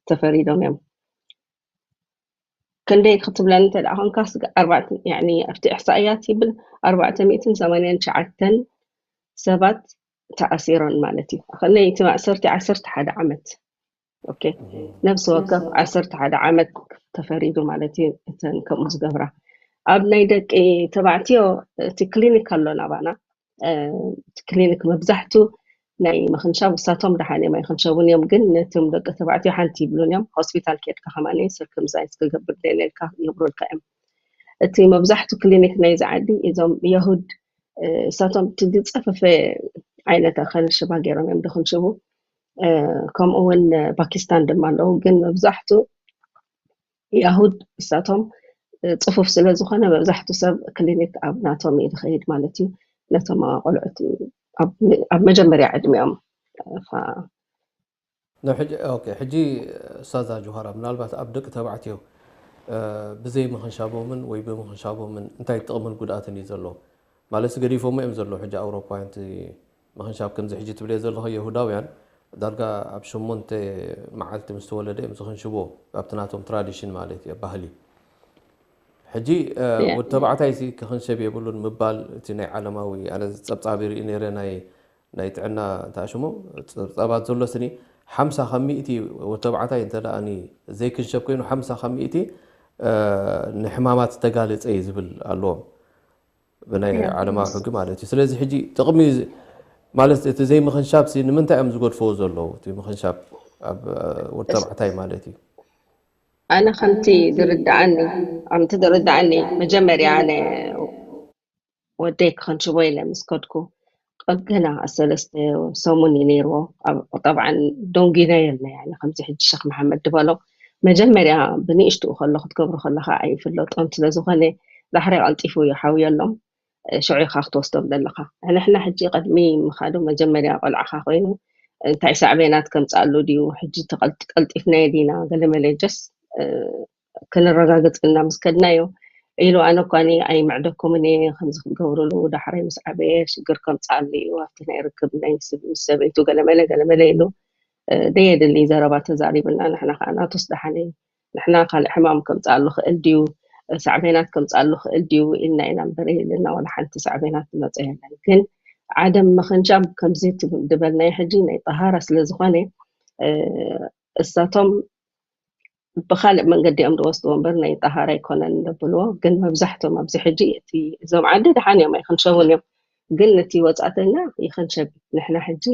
ተፈሪዶም እዮም ክንደይ ክትብለኒ እንተ ደኣ ኮንካ ኣብቲ እሕሳእያት ይብል ኣርባዕተ ሚእትን ሰማንያን ትሽዓተን ሰባት ተኣሲሮን ማለት እዩ። ክንደይ እቲ ማእሰርቲ ዓሰርተ ሓደ ዓመት ኦኬ ነብሲ ወከፍ ዓሰርተ ሓደ ዓመት ተፈሪዱ ማለት እዩ። እተን ከምኡ ዝገብራ ኣብ ናይ ደቂ ተባዕትዮ እቲ ክሊኒክ ኣሎ ናባና እቲ ክሊኒክ መብዛሕቱ ናይ ምኽንሻብ ውሳቶም ደሓን እዮም ኣይኽንሸቡን እዮም ግን ነቶም ደቂ ተባዕትዮ ሓንቲ ይብሉን እዮም ሆስፒታል ኬድካ ከማን ስርክምዛይዝ ክገብር ደልየልካ ይብሩልካ እዮም እቲ መብዛሕቱ ክሊኒክ ናይ ዝዓዲ እዞም የሁድ እሳቶም እቲ ዝፀፈፈ ዓይነት ከንሽባ ገይሮም እዮም ዝኽንሽቡ ከምኡ እውን ፓኪስታን ድማ ኣለዉ ግን መብዛሕቱ ያሁድ እሳቶም ፅፉፍ ስለ ዝኾነ መብዛሕቱ ሰብ ክሊኒክ ኣብ ናቶም እዩ ዝኸይድ ማለት እዩ ነቶም ቆልዑት ኣብ መጀመርያ ዕድሚኦም ሕጂ ኡስታዛ ጆሃራ ምናልባት ኣብ ደቂ ተባዕትዮ ብዘይ ምኽንሻቦምን ወይ ብምኽንሻቦምን እንታይ ጥቕምን ጉድኣትን እዩ ዘሎ? ማለት ገዲፎሞ እዮም ዘለዉ ሕጂ ኣውሮፓውያን እቲ ምኽንሻብ። ከምዚ ሕጂ ትብልዮ ዘለኹ የሁዳውያን ዳርጋ ኣብ ሸሞንተ መዓልቲ ምስ ተወለደ እዮም ዝኽንሽብዎ፣ ኣብቲ ናቶም ትራዲሽን ማለት እዩ፣ ባህሊ። ሕጂ ወዲ ተባዕታይ ሲ ክኽንሸብ የብሉን ምባል እቲ ናይ ዓለማዊ፣ ኣነ ጸብጻብ ይርኢ ነይረ፣ ናይ ናይ ጥዕና እንታይ ሽሙ ጸብጻባት ዘሎ ስኒ ሓምሳ ካብ ሚእቲ ወዲ ተባዕታይ እንተ ደኣ ዘይክንሸብ ኮይኑ ሓምሳ ካብ ሚእቲ ንሕማማት ዝተጋለጸ እዩ ዝብል ኣለዎም ብናይ ዓለማዊ ሕጊ ማለት እዩ። ስለዚ ሕጂ ጥቕሚ ማለት እቲ ዘይምኽንሻብ ሲ ንምንታይ እዮም ዝገድፈዎ ዘለዉ? እቲ ምኽንሻብ ኣብ ወዲ ተባዕታይ ማለት እዩ። ኣነ ከምቲ ዝርድኣኒ ከምቲ ዝርድኣኒ መጀመርያ ኣነ ወደይ ክኸንሽቦ ኢለ ምስ ከድኩ፣ ገና ሰለስተ ሰሙን እዩ ነይርዎ። ጠብዓን ደንጒናዮ ኢልና፣ ያኒ ከምዚ ሕጂ ሸኽ መሓመድ ዝበሎ፣ መጀመርያ ብንእሽትኡ ከሎ ክትገብሮ ከለኻ ኣይፍለጦን ስለ ዝኾነ፣ ዳሕራይ ቀልጢፉ እዩ ሓውየሎም። ሽዑ ኢኻ ክትወስዶም ዘለኻ። ንሕና ሕጂ ቅድሚ ምኻዱ መጀመርያ ቆልዓኻ ኮይኑ እንታይ ሳዕቤናት ከምፅኣሉ ድዩ፣ ሕጂ ቀልጢፍናዮ ዲና ገለመለ ጀስ ክንረጋገፅ ኢልና ምስ ከድናዮ ኢሉ፣ ኣነ እኳ ኣይምዕደኩምን እየ ከምዚ ክትገብርሉ፣ ዳሕራይ ምስ ዓበየ ሽግር ከምፅኣሉ እዩ ኣብቲ ናይ ርክብ ናይ ምስ ሰበይቱ ገለመለ ገለመለ ኢሉ ደየድሊ ዘረባ ተዛሪብና። ንሕና ከዓ ናቱስ ደሓነ ንሕና ካልእ ሕማም ከምፅኣሉ ክእል ድዩ፣ ሳዕቤናት ከምፅኣሉ ክእል ድዩ ኢልና ኢና እምበር የለና፣ ዋላ ሓንቲ ሳዕቤናት ዝመፀ የለን። ግን ዓደም ምኽንሻብ ከምዚ ድበልናዮ ሕጂ ናይ ጠሃራ ስለ ዝኾነ እሳቶም ብካልእ መንገዲ እዮም ዝወስድዎ እምበር ናይ ጠሃራ ኣይኮነን ዘብልዎ። ግን መብዛሕቶም ኣብዚ ሕጂ እቲ እዞም ዓዲ ደሓን እዮም ኣይክንሸቡን እዮም። ግን ነቲ ወፃእተኛ ይኽንሸብ። ንሕና ሕጂ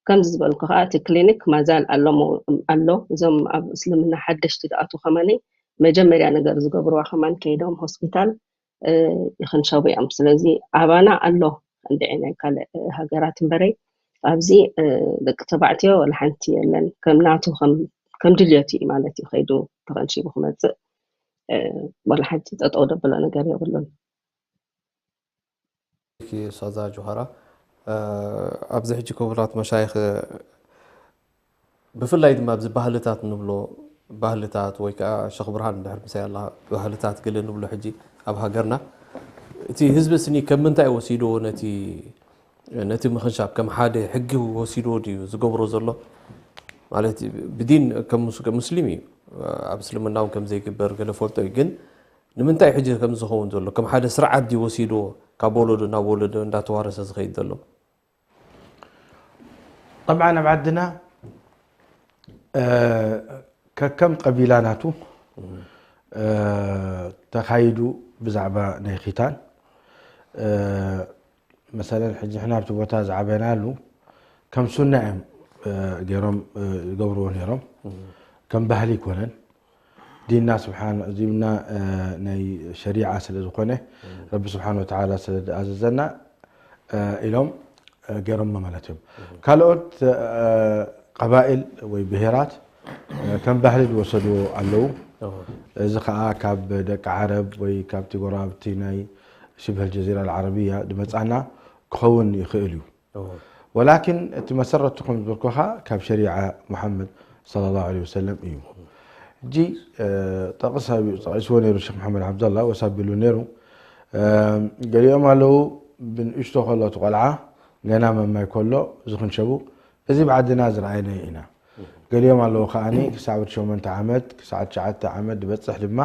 ከምዚ ዝበልኩ ከዓ እቲ ክሊኒክ ማዛል ኣሎ ኣሎ። እዞም ኣብ እስልምና ሓደሽቲ ዝኣትዉ ከማኒ መጀመርያ ነገር ዝገብርዋ ከማን ከይዶም ሆስፒታል ይኽንሸቡ እዮም። ስለዚ ኣባና ኣሎ እንድዒ ናይ ካልእ ሃገራት እምበረይ ኣብዚ ደቂ ተባዕትዮ ወላ ሓንቲ የለን። ከም ናቱ ከም ድልዮት እዩ ማለት እዩ ከይዱ ተኸንሺቡ ክመፅእ ወላ ሓንቲ ጠጠው ደብሎ ነገር የብሉን። ኡስታዛ ጆሃራ፣ ኣብዚ ሕጂ ክቡራት መሻይኽ ብፍላይ ድማ ኣብዚ ባህልታት ንብሎ ባህልታት ወይ ከዓ ሸኽ ብርሃን እንድሕር ምሳይ ኣላ ባህልታት ገለ ንብሎ ሕጂ ኣብ ሃገርና እቲ ህዝቢ ስኒ ከም ምንታይ ወሲድዎ ነቲ ነቲ ምኽንሻብ ከም ሓደ ሕጊ ወሲድዎ ድዩ ዝገብሮ ዘሎ? ማለት ብዲን ከም ሙስሊም እዩ፣ ኣብ እስልምና እውን ከም ዘይግበር ገለ ፈልጦ እዩ። ግን ንምንታይ ሕጂ ከም ዝኸውን ዘሎ ከም ሓደ ስርዓት ድዩ ወሲድዎ ካብ ወለዶ ናብ ወለዶ እንዳተዋረሰ ዝኸይድ ዘሎ? ጠብዓን ኣብ ዓድና ከከም ቀቢላ ናቱ ተኻይዱ ብዛዕባ ናይ ኺታን መሰለን ሕጂ ንሕና ኣብቲ ቦታ ዝዓበናሉ ከም ሱና እዮም ገይሮም ዝገብርዎ ነይሮም። ከም ባህሊ ኣይኮነን። ዲንና ስብሓን ዲንና ናይ ሸሪዓ ስለ ዝኾነ ረቢ ስብሓን ወተዓላ ስለ ዝኣዘዘና ኢሎም ገይሮሞ ማለት እዮም። ካልኦት ቀባኢል ወይ ብሄራት ከም ባህሊ ዝወሰድዎ ኣለዉ። እዚ ከዓ ካብ ደቂ ዓረብ ወይ ካብቲ ጎረባብቲ ናይ ሽብህ ጀዚራ ዓረብያ ዝመፃና ክኸውን ይኽእል እዩ። ወላኪን እቲ መሰረቱ ከም ዝበልኩኻ ካብ ሸሪዓ ሙሓመድ ሰለላሁ ዐለይሂ ወሰለም እዩ። ሕጂ ጠቕስ ጠቒስዎ ነይሩ ሸክ መሓመድ ዓብደላ ወስ ኣቢሉ ነይሩ። ገሊኦም ኣለዉ ብንእሽቶ ከሎ እቲ ቆልዓ ገና መማይ ከሎ ዝኽንሸቡ፣ እዚ ብዓድና ዝረኣይናዮ ኢና። ገሊኦም ኣለዉ ከዓኒ ክሳዕ ወዲ ሸሞንተ ዓመት ክሳዕ ትሽዓተ ዓመት ዝበፅሕ ድማ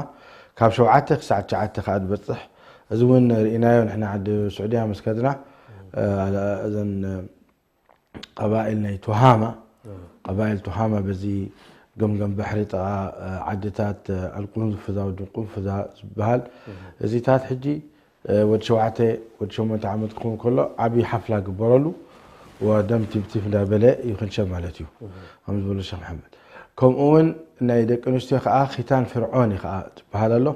ካብ ሸውዓተ ክሳዕ ትሽዓተ ከዓ ዝበፅሕ፣ እዚ እውን ርኢናዮ ንሕና ዓዲ ስዑድያ ምስ ከድና እዘን ቀባኢል ናይ ቱሃማ ቀባኢል ቱሃማ በዚ ገምገም ባሕሪ ጥቓ ዓድታት ኣልቁንፍዛ ወዲ ቁንፍዛ ዝበሃል እዚታት ሕጂ ወዲ ሸውዓተ ወዲ ሸሞንተ ዓመት ክኸውን ከሎ ዓብዪ ሓፍላ ግበረሉ ወደም ቲፍቲፍ እንዳበለ ይኽንሸብ ማለት እዩ ከም ዝበሉ ሸክ መሓመድ። ከምኡ እውን ናይ ደቂ ኣንስትዮ ከዓ ኺታን ፍርዖን እዩ ከዓ ትበሃል ኣሎ።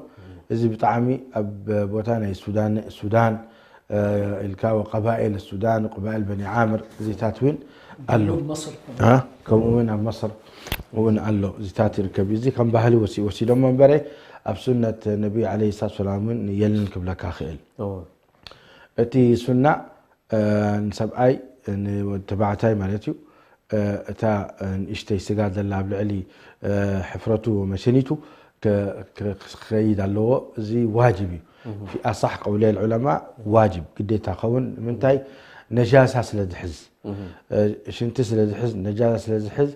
እዚ ብጣዕሚ ኣብ ቦታ ናይ ሱዳን ሱዳን ኢልካ ወቀባኤል ሱዳን ወቀባኤል በኒ ዓምር እዚታት እውን ኣሎ። ከምኡ እውን ኣብ መስር እውን ኣሎ እዚታት ይርከብ። እዚ ከም ባህሊ ወሲ ወሲዶሞ እምበረ ኣብ ሱነት ነቢ ዓለይሂ ሰላቱ ወሰላም እውን የልን ክብለካ ክእል። እቲ ሱና ንሰብኣይ ንወዲ ተባዕታይ ማለት እዩ እታ ንእሽተይ ስጋ ዘላ ኣብ ልዕሊ ሕፍረቱ መሸኒቱ ክኸይድ ኣለዎ። እዚ ዋጅብ እዩ። ፊ ኣሳሕ ቀውለል ዑለማ ዋጅብ ግዴታ ኸውን። ንምንታይ? ነጃሳ ስለ ዝሕዝ፣ ሽንቲ ስለ ዝሕዝ፣ ነጃሳ ስለ ዝሕዝ፣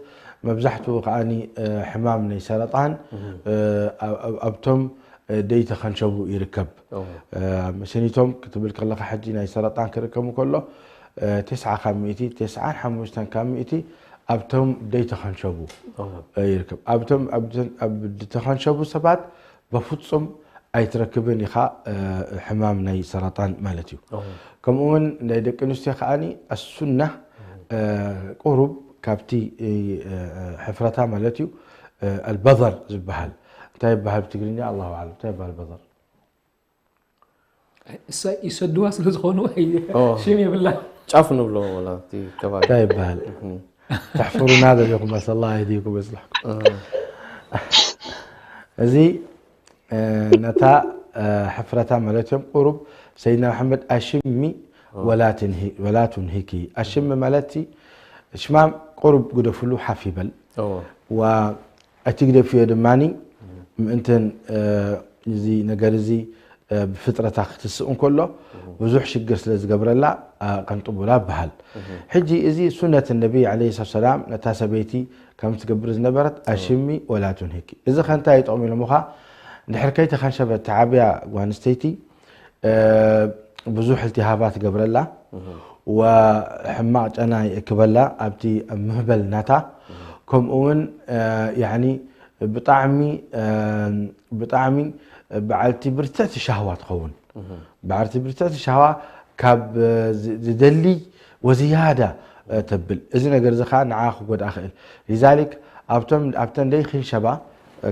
መብዛሕትኡ ከዓኒ ሕማም ናይ ሰረጣን ኣብቶም ደይተኸንሸቡ ይርከብ። መሰኒቶም ክትብል ከለካ ሕጂ ናይ ሰረጣን ክርከቡ ከሎ፣ ተስዓ ካብ ሚእቲ፣ ተስዓን ሓሙሽተን ካብ ሚእቲ ኣብቶም ደይተኸንሸቡ ይርከብ። ኣብቶም ኣብ ዝተኸንሸቡ ሰባት በፍጹም ኣይትረክብን ኢኻ ሕማም ናይ ሰረጣን ማለት እዩ። ከምኡ እውን ናይ ደቂ ኣንስትዮ ከዓኒ ኣሱና ቁሩብ ካብቲ ሕፍረታ ማለት እዩ ኣልበዘር ዝበሃል። እንታይ ይበሃል ብትግርኛ? ኣላሁ ኣዕለም። እንታይ ይበሃል በዘር? ይሰድዋ ስለ ዝኾኑ ሽም የብላ። ጫፍ ንብሎ ወላ እቲ ከባቢ እንታይ ይበሃል? ተሕፍሩና ዘለኹም ኣሰላ ኣይድይኩም መስልሕኩም። እዚ ነታ ሕፍረታ ማለት እዮም። ቁሩብ ሰይድና መሓመድ ኣሽሚ ወላ ትንሂኪ። ኣሽሚ ማለት ሽማም ቁሩብ ግደፍሉ ሓፍ ይበል። እቲ ግደፍዮ ድማ ምእንተን እዚ ነገር እዚ ብፍጥረታ ክትስእ እንከሎ ብዙሕ ሽግር ስለ ዝገብረላ ቀንጥቡላ ይበሃል። ሕጂ እዚ ሱነት ነቢ ዓለይሂ ሰላቱ ሰላም ነታ ሰበይቲ ከም ትገብር ዝነበረት ኣሽሚ ወላ ቱንሂኪ። እዚ ከ እንታይ ይጠቕሙ ኢሎምኻ? እንድሕር ከይተኸንሸበት ተዓብያ ጓል ኣንስተይቲ ብዙሕ እልቲሃባ ትገብረላ ወሕማቕ ጨና ይእክበላ ኣብቲ ምህበል ናታ። ከምኡ እውን ያኒ ብጣዕሚ ብጣዕሚ በዓልቲ ብርትዕቲ ሻህዋ ትኸውን። በዓልቲ ብርትዕቲ ሻህዋ ካብ ዝደሊ ወዝያዳ ተብል። እዚ ነገር እዚ ከዓ ንዓ ክጎድኣ ክእል። ሊዛሊክ ኣብቶም ኣብተን ደይ ክንሸባ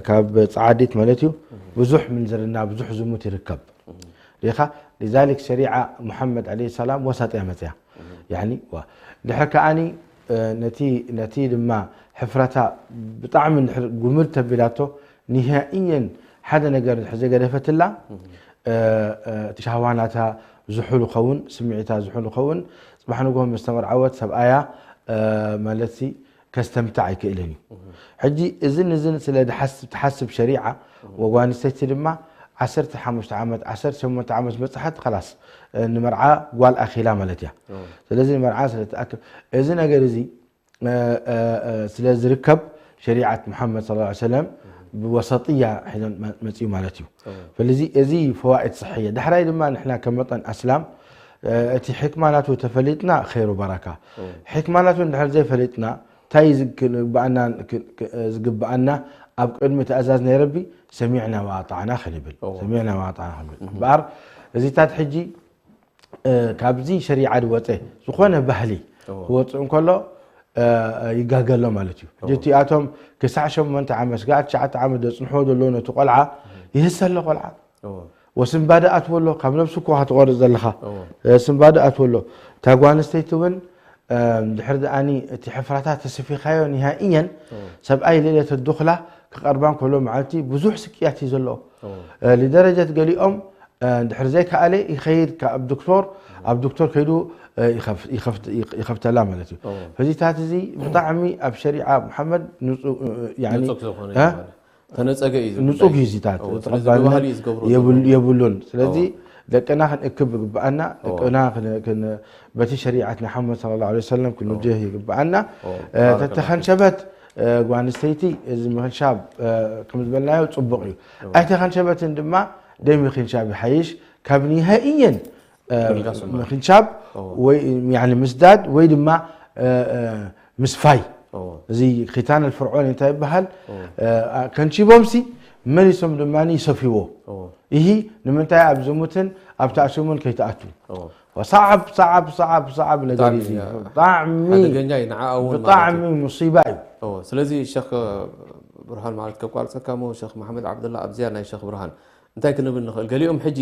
ካብ ጸዓዲት ማለት እዩ ብዙሕ ምንዝርና ብዙሕ ዝሙት ይርከብ። ሪኻ ሊዛሊክ ሸሪዓ ሙሐመድ ዓለይሂ ሰላም ወሳጥያ መጽያ። ያኒ ዋ ድሕር ከዓኒ ነቲ ነቲ ድማ ሕፍረታ ብጣዕሚ እንድሕር ጉምድ ተቢላቶ ኒሃኢየን ሓደ ነገር እንድሕር ዘገደፈትላ እቲ ሻህዋናታ ዝሑል ኸውን ስምዒታ ዝሑል ኸውን ጽባሕ ንግሆ ምስ ተመርዓወት ሰብኣያ ማለት ከስተምትዕ ኣይክእልን እዩ። ሕጂ እዝን እዝን ስለ ትሓስብ ሸሪዓ ወጓንስተይቲ ድማ ዓሰርተ ሓሙሽተ ዓመት ዓሰርተ ሸሞንተ ዓመት በፅሓት ኸላስ ንመርዓ ጓል ኣኺላ ማለት እያ። ስለዚ ንመርዓ ስለ ትኣክብ እዚ ነገር እዚ ስለ ዝርከብ ሸሪዓት ሙሓመድ ሰለላሁ ዐለይሂ ወሰለም ብወሰጥያ ሒዞን መፅኡ ማለት እዩ። ስለዚ እዚ ፈዋኢድ ስሕየ ዳሕራይ ድማ ንሕና ከም መጠን ኣስላም እቲ ሕክማ ናቱ ተፈሊጥና ኸይሩ በረካ። ሕክማ ናቱ እንድሕር ዘይፈሊጥና እንታይ ዝግበኣና ዝግበኣና ኣብ ቅድሚ ትእዛዝ ናይ ረቢ ሰሚዕና ወኣጣዕና ክንብል ሰሚዕና ወኣጣዕና ክንብል እምበኣር እዚታት ሕጂ ካብዚ ሸሪዓ ዝወፀ ዝኾነ ባህሊ ክወፅእ እንከሎ ይጋገሎ ማለት እዩ። ሕጂ እቲኣቶም ክሳዕ ሸሞንተ ዓመት ስጋዕ ትሽዓተ ዓመት ዘፅንሕዎ ዘለዉ ነቲ ቆልዓ ይህሰ ኣሎ ቆልዓ ወስንባደ ኣትዎ ኣሎ ካብ ነብሱ እኮ ክትቆርፅ ዘለኻ ስንባደ ኣትዎ ኣሎ። እታ ጓንስተይቲ እውን ድሕር ደኣኒ እቲ ሕፍራታ ተሰፊኻዮ ኒሃእየን ሰብኣይ ሌለት ኣዱኽላ ክቐርባን ከሎ መዓልቲ ብዙሕ ስቅያት እዩ ዘለዎ። ልደረጀት ገሊኦም ድሕር ዘይከኣለ ይኸይድ ካብ ዶክተር ኣብ ዶክተር ከይዱ ይኸፍተላ ማለት እዩ። ሕዚታት እዚ ብጣዕሚ ኣብ ሸሪዓ ሙሓመድ ንፁግ እዩ። ተነፀገ እዩ ዝብል ንፁግ እዩ እዚታት ተቐባልነት የብሉን። ስለዚ ደቅና ክንእክብ ይግበኣና፣ ደቅና በቲ ሸሪዓት ናይ ሓመድ ስለ ላ ሰለም ክንውጀህ ይግበኣና። ተተኸንሸበት ጓንስተይቲ እዚ ምኽንሻብ ከም ዝበልናዮ ፅቡቕ እዩ። ኣይተኸንሸበትን ድማ ደይ ምኽንሻብ ይሓይሽ ካብ ኒሃእየን ምኽንሻብ ወይ ምስዳድ ወይ ድማ ምስፋይ እዚ ኺታን ኣልፍርዖን እንታይ ይበሃል? ከንቺቦምሲ መሊሶም ድማ ይሰፍይዎ። ይሂ ንምንታይ ኣብ ዝሙትን ኣብ ተኣሲሙን ከይተኣቱ ሰዓብ ሰዓብ ሰዓብ ሰዓብ ነገር እዚ ብጣዕሚ ብጣዕሚ ሙሲባ እዩ። ስለዚ ሸክ ብርሃን ማለት ከቋርፀካ ሞ ሸክ መሓመድ ዓብደላ ኣብዚያ ናይ ሸክ ብርሃን እንታይ ክንብል ንኽእል? ገሊኦም ሕጂ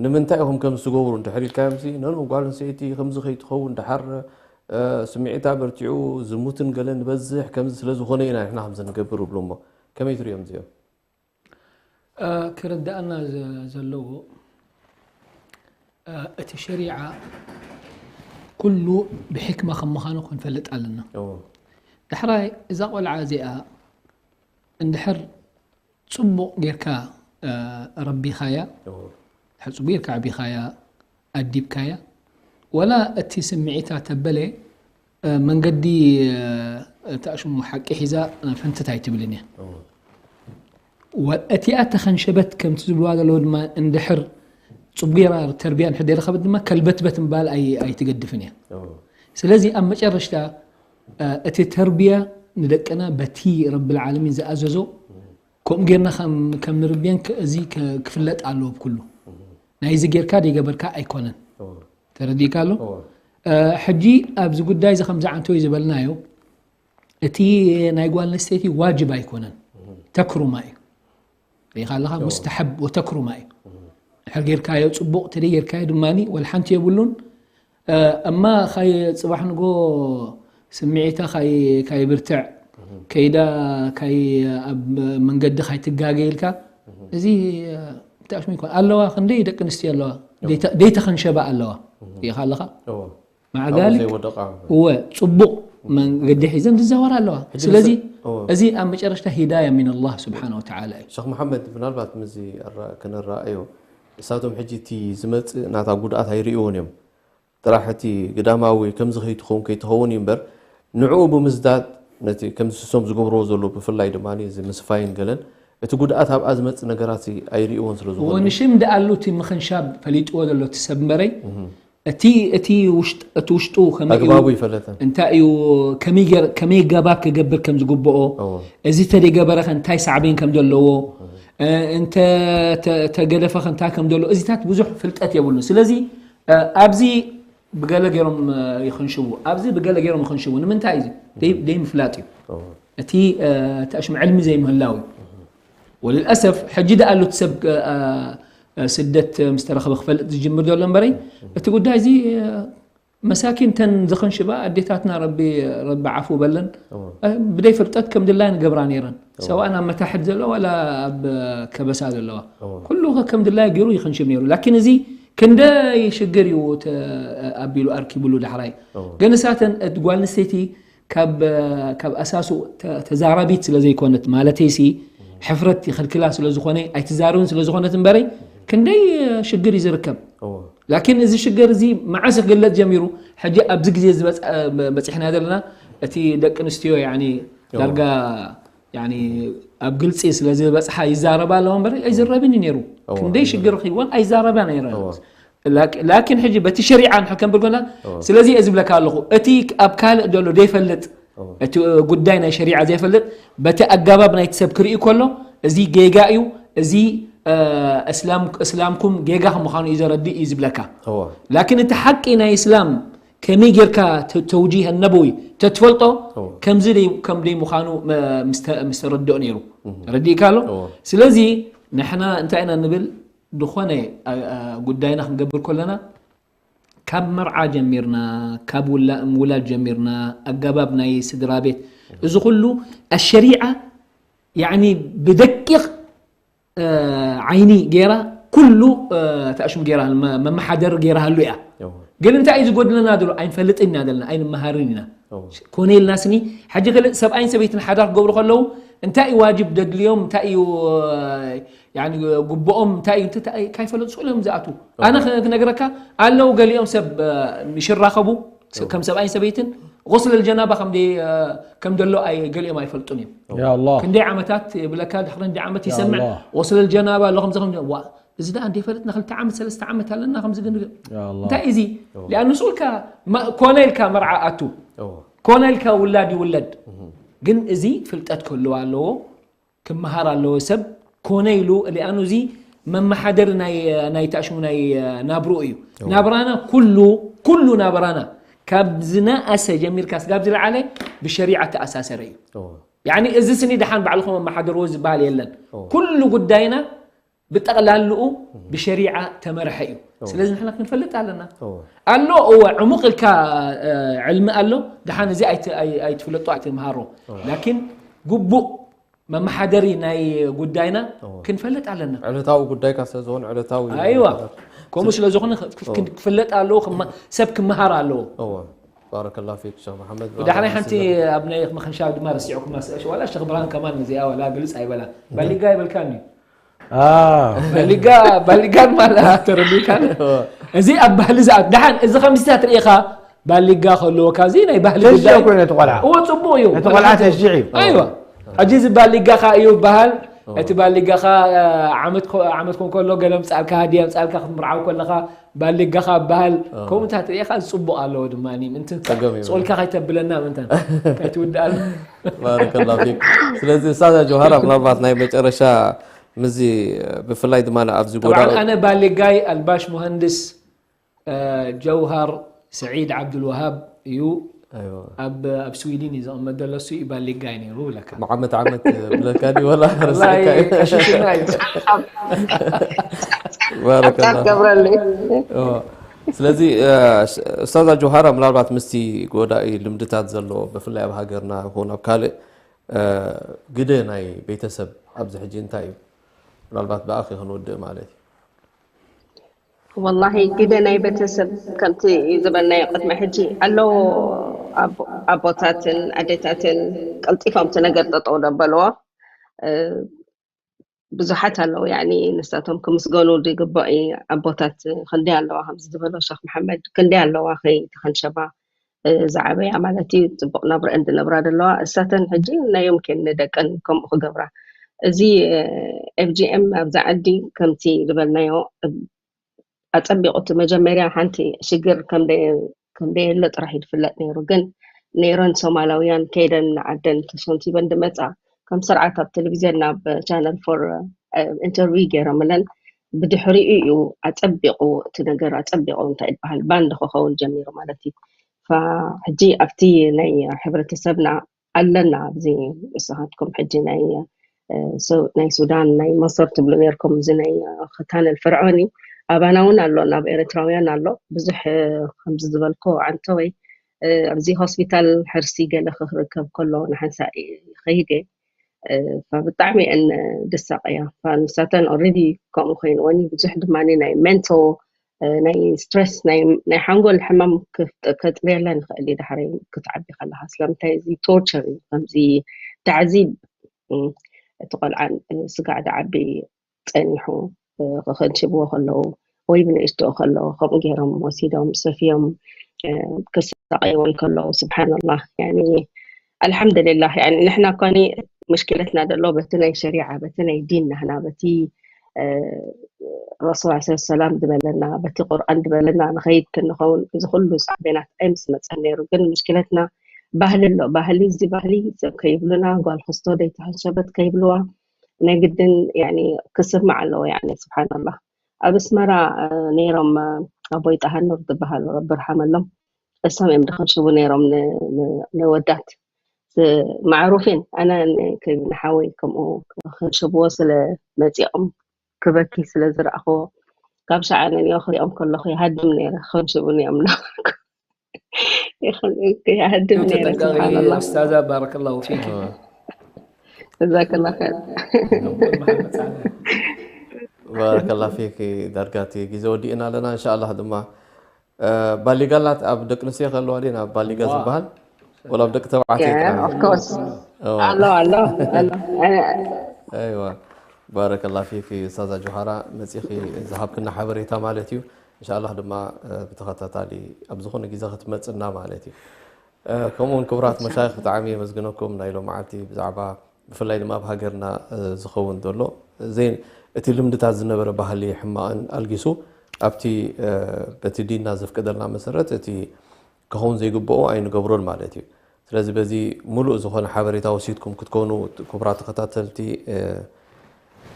ንምንታይ ኢኹም ከምዚ ትገብሩ እንድሕር ኢልካዮም ሲ ነኖ ጓል ኣንስተይቲ ከምዚ ከይትኸውን ደሓር ስምዒታ በርቲዑ ዝሙትን ገለ ንበዝሕ ከምዚ ስለ ዝኾነ ኢና ንሕና ከምዚ ንገብር ይብሉ እሞ ከመይ ትሪኦም እዚኦም? ክርዳእና ዘለዎ እቲ ሸሪዓ ኩሉ ብሕክማ ከም ምዃኑ ክንፈልጥ ኣለና። ዳሕራይ እዛ ቆልዓ እዚኣ እንድሕር ጽቡቕ ጌርካ ረቢኻያ፣ ጽቡቕ ጌርካ ኣዕቢኻያ፣ ኣዲብካያ፣ ወላ እቲ ስምዒታ ተበለ መንገዲ እቲ ኣሽሙ ሓቂ ሒዛ ፍንትት ኣይትብልን እያ። እቲኣ ተኸንሸበት ከምቲ ዝብልዋ ዘለዉ ድማ እንድሕር ጽቡቕ ጌራ ተርቢያ እንድሕር ዘይረኸበት ድማ ከልበትበት ምባል ኣይትገድፍን እያ። ስለዚ ኣብ መጨረሽታ እቲ ተርቢያ ንደቅና በቲ ረብል ዓለሚን ዝኣዘዞ ከምኡ ጌርና ከም ንርብየን እዚ ክፍለጥ ኣለዎ ብኩሉ። ናይዚ ጌርካ ደይገበርካ ኣይኮነን። ተረዲእካ ኣሎ። ሕጂ ኣብዚ ጉዳይ እዚ ከምዚ ዓንተወይ ዝበልናዮ እቲ ናይ ጓል ኣንስተይቲ ዋጅብ ኣይኮነን፣ ተክሩማ እዩ። ሪኢኻ ኣለኻ፣ ሙስተሓብ ወተክሩማ እዩ። ድሕር ጌርካዮ ጽቡቕ፣ ተደይጌርካዮ ድማ ወላ ሓንቲ የብሉን። እማ ካይ ጽባሕ ንጎ ስምዒታ ካይ ካይ ብርትዕ ከይዳ ካይ ኣብ መንገዲ ካይ ትጋገ ኢልካ እዚ እንታይ ኣሽሙ ይኮን ኣለዋ። ክንደይ ደቂ ኣንስትዮ ኣለዋ ደይተ- ደይተኸንሸባ ኣለዋ። ሪኢኻ ኣለኻ። ማዕዛሊ ዘይወደቃ እወ ጽቡቕ መንገዲ ሒዘን ዝዛወራ ኣለዋ። ሕጂ ስለዚ ንስ- እወ። እዚ ኣብ መጨረሽታ ሂዳያ ሚን ኣላህ ስብሓን ወተዓላ እዩ። ሸኽ መሓመድ፣ ምናልባት ምዚ ኣራ- ክነረኣዮ እሳቶም ሕጂ እቲ ዝመጽእ ናታ ጉድኣት ኣይርእይዎን እዮም። ጥራሕ እቲ ግዳማዊ ከምዚ ከይትኸውን ከይትኸውን እዩ እምበር፣ ንዕኡ ብምዝዳድ ነቲ ከምዚ ስሶም ዝገብርዎ ዘሎ ብፍላይ ድማ እዚ ምስፋይን ገለን እቲ ጉድኣት ኣብኣ ዝመጽእ ነገራት ኣይርእይዎን ስለ ዝኾነ ወንሽም ደኣሉ እቲ ምኽንሻብ ፈሊጥዎ ዘሎ እቲ ሰብ እምበረይ እቲ እቲ ውሽጥ እቲ ውሽጡ ከመይ እዩ ኣግባቡ ይፈለጠን እንታይ እዩ ከመይ ገር- ከመይ ገባብ ክገብር ከም ዝግብኦ እዎ እዚ ተደገበረኸ እንታይ ሳዕቤን ከም ዘለዎ እ፣ እንተ ተ- ተገደፈኸ እንታይ ከም ዘሎ እዚታት ብዙሕ ፍልጠት የብሉን። ስለዚ እ፣ ኣብዚ ብገለ ገይሮም እ፣ ይኽንሽቡ፣ ኣብዚ ብገለ ገይሮም ይኽንሽቡ። ንምንታይ እዩ? ደይ- ደይ ምፍላጥ እዩ። እዎ እቲ እ፣ እቲ ኣሽም ዕልሚ ዘይምህላው እዩ። ወልልኣሰፍ ሕጂ ደኣ ኣሎ እቲ ሰብ እ፣ እ፣ ስደት ምስ ተረኸበ ክፈልጥ ዝጅምር ዘሎ እምበረይ እቲ ጉዳይ እዚ እ፣ መሳኪን ተን ዝኽንሽባ ኣዴታትና ረቢ ረቢ ዓፉ በለን እዎ እ፣ ብደይ ፍልጠት ከም ድላየን ገብራ ነይረን። እዎ ሰዋእ ኣብ መታሕት ዘለዋ ዋላ ኣብ ከበሳ ዘለዋ እዎ ኩሉ ከ ከም ድላየ ገይሩ ይኽንሽብ ነይሩ። ላኪን እዚ ክንደይ ሽግር እዩ ተ- ኣቢሉ ኣርኪብሉ ዳሕራይ እዎ ግን እሳተን እቲ ጓል ኣንስተይቲ ካብ ካብ ኣሳሱ ተ- ተዛራቢት ስለ ዘይኮነት ማለተይሲ ሕፍረት ይኽልክላ ስለ ዝኾነ ኣይትዛረብን ስለ ዝኾነት እምበረይ ክንደይ ሽግር እዩ ዝርከብ። እዎ ላኪን እዚ ሽግር እዚ መዓስ ክግለጽ ጀሚሩ? ሕጂ ኣብዚ ግዜ ዝበጽ- በጺሕና ዘለና እቲ ደቂ ኣንስትዮ ያኒ እዎ ዳርጋ ያኒ ኣብ ግልጺ ስለ ዝበጽሓ ይዛረባ ኣለዋ እምበር ኣይዝረብን እዩ ነይሩ። እዎ ክንደይ ሽግር ኣይዝረብን ረኺብዎን ኣይዛረባ ነይረን። እዎ ላኪ- ላኪን ሕጂ በቲ ሸሪዓ ንሕከም ብርጎና እዎ ስለዚ እየ ዝብለካ ኣለኹ እቲ ኣብ ካልእ ደሎ ዘይፈልጥ እዎ እቲ ጉዳይ ናይ ሸሪዓ ዘይፈልጥ በቲ ኣጋባብ ናይቲ ሰብ ክርኢ ከሎ እዚ ጌጋ እዩ፣ እዚ እ፣ እስላም እስላምኩም ጌጋ ከም ምዃኑ እዩ ዘረድእ እዩ ዝብለካ። እዎ ላኪን እቲ ሓቂ ናይ እስላም ከመይ ጌርካ ተ- ተውጂህ ነበዊ ተትፈልጦ እዎ ከምዚ ደይ- ከም ደይ ምዃኑ መ- ምስ ተ- ምስ ተረድኦ ነይሩ። ረዲእካ ኣሎ። እዎ ስለዚ ንሕና እንታይ ኢና ንብል ዝኾነ ኣ- ኣ- ጉዳይና ክንገብር ከለና ካብ መርዓ ጀሚርና ካብ ውላ- ውላድ ጀሚርና ኣገባብ ናይ ስድራ ቤት እዚ ኩሉ ኣሸሪዓ ያኒ ብደቂቕ እ፣ ዓይኒ ገይራ ኩሉ እ፣ ተኣሽሙ ገይራ መ- መመሓደሪ ገይራሃሉ እያ። እዎ ግን እንታይ እዩ ዝጎድለና ዘሎ ኣይንፈልጥን ኢና ዘለና ኣይንመሃርን ኢና። እዎ ኮነ ኢልና ስኒ ሕጂ ክልእ ሰብኣይን ሰበይትን ሓዳር ክገብሩ ከለዉ እንታይ እዩ ዋጅብ ደድልዮም እንታይ እዩ እ፣ ያኒ ግብኦም እንታይ እዩ እንታይ ካይፈለጡ ስእሎም ዝኣትዉ ኣነ ክ- ክነግረካ ኣለዉ ገሊኦም ሰብ እ፣ ምሽ ይራኸቡ ስ- ከም ሰብኣይን ሰበይትን غسل الجنابة ከም ደይ- እ፣ ከም ደሎ ኣይ- ገሊኦም ኣይፈልጡን እዮም ያ ኣላህ ክንደይ ዓመታት የብለካ ድሕሪ ክንደይ ዓመት ያ ይሰምዕ ኣላህ غسل الجنابة ኣሎ ከምዚ ከም ዋ እዚ ደኣ እንደ ፈለጥና ክልተ ዓመት ሰለስተ ዓመት ኣለና ከምዚ ግን ያ ኣላህ እንታይ እዚ ሊኣኑ ስኡልካ መ- ኮነ ኢልካ መርዓ ኣቱ እዎ ኮነ ኢልካ ውላድ ይውለድ ግን እዚ ፍልጠት ክህልዋ ኣለዎ ክመሃር ኣለዎ ሰብ ኮነ ኢሉ ሊኣኑ እዚ መመሓደሪ ናይ ናይ ታሽሙ ናይ ናብርኡ እዩ ናብራና ኩሉ ኩሉ ናብራና ካብ ዝነኣሰ ጀሚርካ ስጋብ ዝለዓለ ብሸሪዓ ተኣሳሰረ እዩ እዎ ያኒ እዚ ስኒ ደሓን ባዕልኹም ኣመሓደርዎ ዝበሃል የለን እዎ ኩሉ ጉዳይና ብጠቕላልኡ ብሸሪዓ ተመርሐ እዩ እዎ ስለዚ ንሕና ክንፈልጥ ኣለና እዎ ኣሎ እወ ዕሙቕ ኢልካ እ፣ ዕልሚ ኣሎ ደሓን እዚ ኣይት- ኣይ- ኣይትፍለጦ ኣይትምሃሮ ላኪን ግቡእ መመሓደሪ ናይ ጉዳይና እዎ ክንፈልጥ ኣለና ዕለታዊ ጉዳይካ ስለ ዝኾነ ዕለታዊ ኣይዋ ከምኡ ስለ ዝኾነ ክ- ክ- ክፍለጥ ኣለዎ ክማ- ሰብ ክመሃር ኣለዎ እዎ ባረከላ ፊክ ሸኽ መሓመድ። ዳሕራይ ሓንቲ ኣብ ናይ መኸንሻብ ድማ ረሲዕኩም ኣስእሽ ዋላ ሸኽ ብርሃን ከማን ነዚኣ ዋላ ግልጽ ኣይበላ ባሊጋ ይበልካኒ آه ባሊጋ ባሊጋን ማላ ተረዲካን እዚ ኣብ ባህሊ ዝኣት ደሓን እዚ ከምዚታት ርኢኻ ባሊጋ ከልወካ እዚ ናይ ባህሊ ተሽዑ ጉዳይ ኮይኑ እቲ ቆልዓ እዎ ጽቡቅ እዩ እቲ ቆልዓ ተሽዑ እዩ ኣይዋ ሕጂ እዚ ባሊጋኻ እዩ ይበሃል እቲ ባሊጋኻ ዓመት ኮ- ዓመት ኮን ከሎ ገለ ምጻልካ ሃዲያ ምጻልካ ክትምርዓው ከለኻ ባሊጋኻ ይበሃል ከምኡታት ርኢኻ ዝጽቡቅ ኣለዎ ድማ ምንትን ጸገም እዩ። ጾልካ ከይተብለና ምንትን ከይትውድኣል ባረከላ ፊክ። ስለዚ ኡስታዛ ጆሃራ ምናልባት ናይ መጨረሻ ምዚ ብፍላይ ድማ ኣብዚ ጎዳ طبعا ኣነ ባሊጋይ ኣልባሽ ሙሃንድስ ጀውሃር ስዒድ ዓብዱልዋሃብ እዩ ኣይዋ ኣብ ኣብ ስዊድን እዩ ዝቕመጥ ዘሎ እሱ እዩ ባሊጋይ ነይሩ ብለካ ዓመት ዓመት ብለካ ድዩ ወላ ረሳዕካ እዩ? ቀሽሽና እዩ ባረከላ ገብረለይ እዎ። ስለዚ ኡስታዛ ጆሃራ ምናልባት ምስቲ ጎዳኢ ልምድታት ዘሎ ብፍላይ ኣብ ሃገርና ይኹን ኣብ ካልእ ግደ ናይ ቤተሰብ ኣብዚ ሕጂ እንታይ እዩ? ምናልባት ብኣኺ ክንወድእ ማለት እዩ። ወላሂ ግደ ናይ ቤተሰብ ከምቲ ዝበልናዮ ቅድሚ ሕጂ ኣለዎ ኣቦታትን ኣዴታትን ቀልጢፎም እቲ ነገር ጠጠው ደበልዎ ብዙሓት ኣለዉ ያኒ ንሳቶም ክምስገኑ ዝግባእ ኣቦታት ክንደይ ኣለዋ ከምዚ ዝበሎ ሸክ መሓመድ ክንደይ ኣለዋ ከይተኸንሸባ ዝዓበያ ማለት እዩ ፅቡቅ ናብረአን ዝነብራ ዘለዋ እሳተን ሕጂ ናዮም ኬን ንደቀን ከምኡ ክገብራ እዚ ኤፍጂኤም ኣብዚ ዓዲ ከምቲ ዝበልናዮ ኣፀቢቑ እቲ መጀመርያ ሓንቲ ሽግር ከምደየለ ጥራሕ እዩ ዝፍለጥ ነይሩ ግን ነይረን ሶማላውያን ከይደን ንዓደን ተሰንቲበን ዝመፃ ከም ስርዓት ኣብ ቴሌቪዝዮን ናብ ቻነል ፎር ኢንተርቪው ገይሮምለን ብድሕሪኡ እዩ ኣፀቢቑ እቲ ነገር ኣፀቢቑ እንታይ ዝበሃል ባንድ ክኸውን ጀሚሩ ማለት እዩ ሕጂ ኣብቲ ናይ ሕብረተሰብና ኣለና ኣብዚ ንስኻትኩም ሕጂ ናይ ናይ ሱዳን ናይ መሰር ትብሉ ነርኩም እዚ ናይ ክታነል ፍርዖኒ ኣባና እውን ኣሎ ናብ ኤርትራውያን ኣሎ ብዙሕ ከምዚ ዝበልኮ ዓንተወይ ኣብዚ ሆስፒታል ሕርሲ ገለ ክርከብ ከሎ ንሓንሳ ከይደ ብጣዕሚ እየን ድሳቀያ ንሳተን ኦረዲ ከምኡ ኮይንወኒ ብዙሕ ድማ ናይ ሜንቶ ናይ ስትረስ ናይ ሓንጎል ሕማም ከጥርየለን ይኽእል እዩ ዳሕረይ ክትዓቢ ከለካ ስለምንታይ እዚ ቶርቸር እዩ ከምዚ ታዕዚብ እቲ ቆልዓ ስጋዕ ዝዓቢ ፀኒሑ ክኸንሽብዎ ከለዉ ወይ ብንእሽትኡ ከለዉ ከምኡ ገይሮም ወሲዶም ሰፍዮም ክሳቀይዎ ከለዉ ስብሓንላህ ያኒ ኣልሓምዱሊላህ ያኒ ንሕና እኳኒ ሙሽኪለትና ዘሎ በቲ ናይ ሸሪዓ በቲ ናይ ዲን ናህና በቲ ረሱል ለ ሰላም ዝበለና በቲ ቁርኣን ዝበለና ንኸይድ ክንኸውን እዚ ኩሉ ሳዕቤናት ኣይምስ መፀን ነይሩ ግን ሙሽኪለትና ባህሊ ኣሎ ባህሊ እዚ ባህሊ ሰብ ከይብሉና ጓል ክስቶ ደይተኸንሸበት ከይብልዋ ናይ ግድን ያኒ ክስማዕ ኣለዎ ያኒ ስብሓንላህ ኣብ ኣስመራ ነይሮም ኣቦይ ጣሃኑር ዝበሃሉ ረቢ ርሓመሎም እሶም እዮም ዝኸንሽቡ ነይሮም ንወዳት ማዕሩፊን ኣነ ንሓወይ ከምኡ ክኸንሽብዎ ስለ መፂኦም ክበኪ ስለ ዝረእኽዎ ካብ ሸዓ ነኒኦ ክሪኦም ከለኹ ይሃድም ነይረ ክኸንሽቡኒ እዮም እናበልኩ ይሃድም ነይረ ስብሓንላ ኡስታዛ ባረከላሁ ፊክ ጀዛከላ ኸይር ባረከላ ፊክ ዳርጋቲ ግዜ ወዲእና ኣለና እንሻ ኣላህ ድማ ባሊጋላት ኣብ ደቂ ኣንስትዮ ከለዋ ድየን ኣብ ባሊጋ ዝበሃል ወላ ኣብ ደቂ ተባዕትዮ ጥራሕ of course ኣሎ ኣሎ ኣሎ ኣይዋ ባረከላ ፊክ ስታዛ ጆሃራ መፂኺ ዝሃብክና ሓበሬታ ማለት እዩ እንሻ ኣላህ ድማ ብተኸታታሊ ኣብ ዝኾነ ግዜ ክትመፅና ማለት እዩ ከምኡውን ክቡራት መሻይኽ ብጣዕሚ የመስግነኩም ናይ ሎመዓልቲ ብዛዕባ ብፍላይ ድማ ኣብ ሃገርና ዝኸውን ዘሎ ዘይ እቲ ልምድታት ዝነበረ ባህሊ ሕማቕን ኣልጊሱ ኣብቲ በቲ ዲንና ዘፍቀደልና መሰረት እቲ ክኸውን ዘይግብኦ ኣይንገብሮን ማለት እዩ ስለዚ በዚ ሙሉእ ዝኾነ ሓበሬታ ወሲድኩም ክትኮኑ ክቡራት ተኸታተልቲ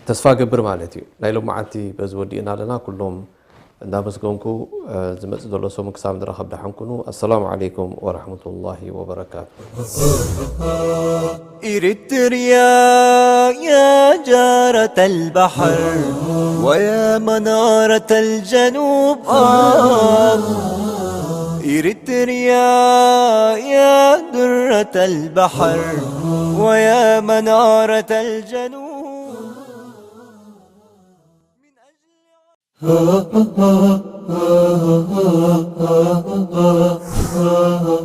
ተስፋ ገብር ማለት እዩ ናይ ሎመዓልቲ በዚ ወዲእና ኣለና ኩሎም እንዳመስገንኩ ዝመፅእ ዘሎ ሰሙን ክሳብ ንራኸብ ደሓን ኩኑ ኣሰላሙ ዓለይኩም ወረሕመቱላሂ ወበረካቱ إريتريا يا جارة البحر ويا منارة الجنوب آه إريتريا يا درة البحر ويا منارة الجنوب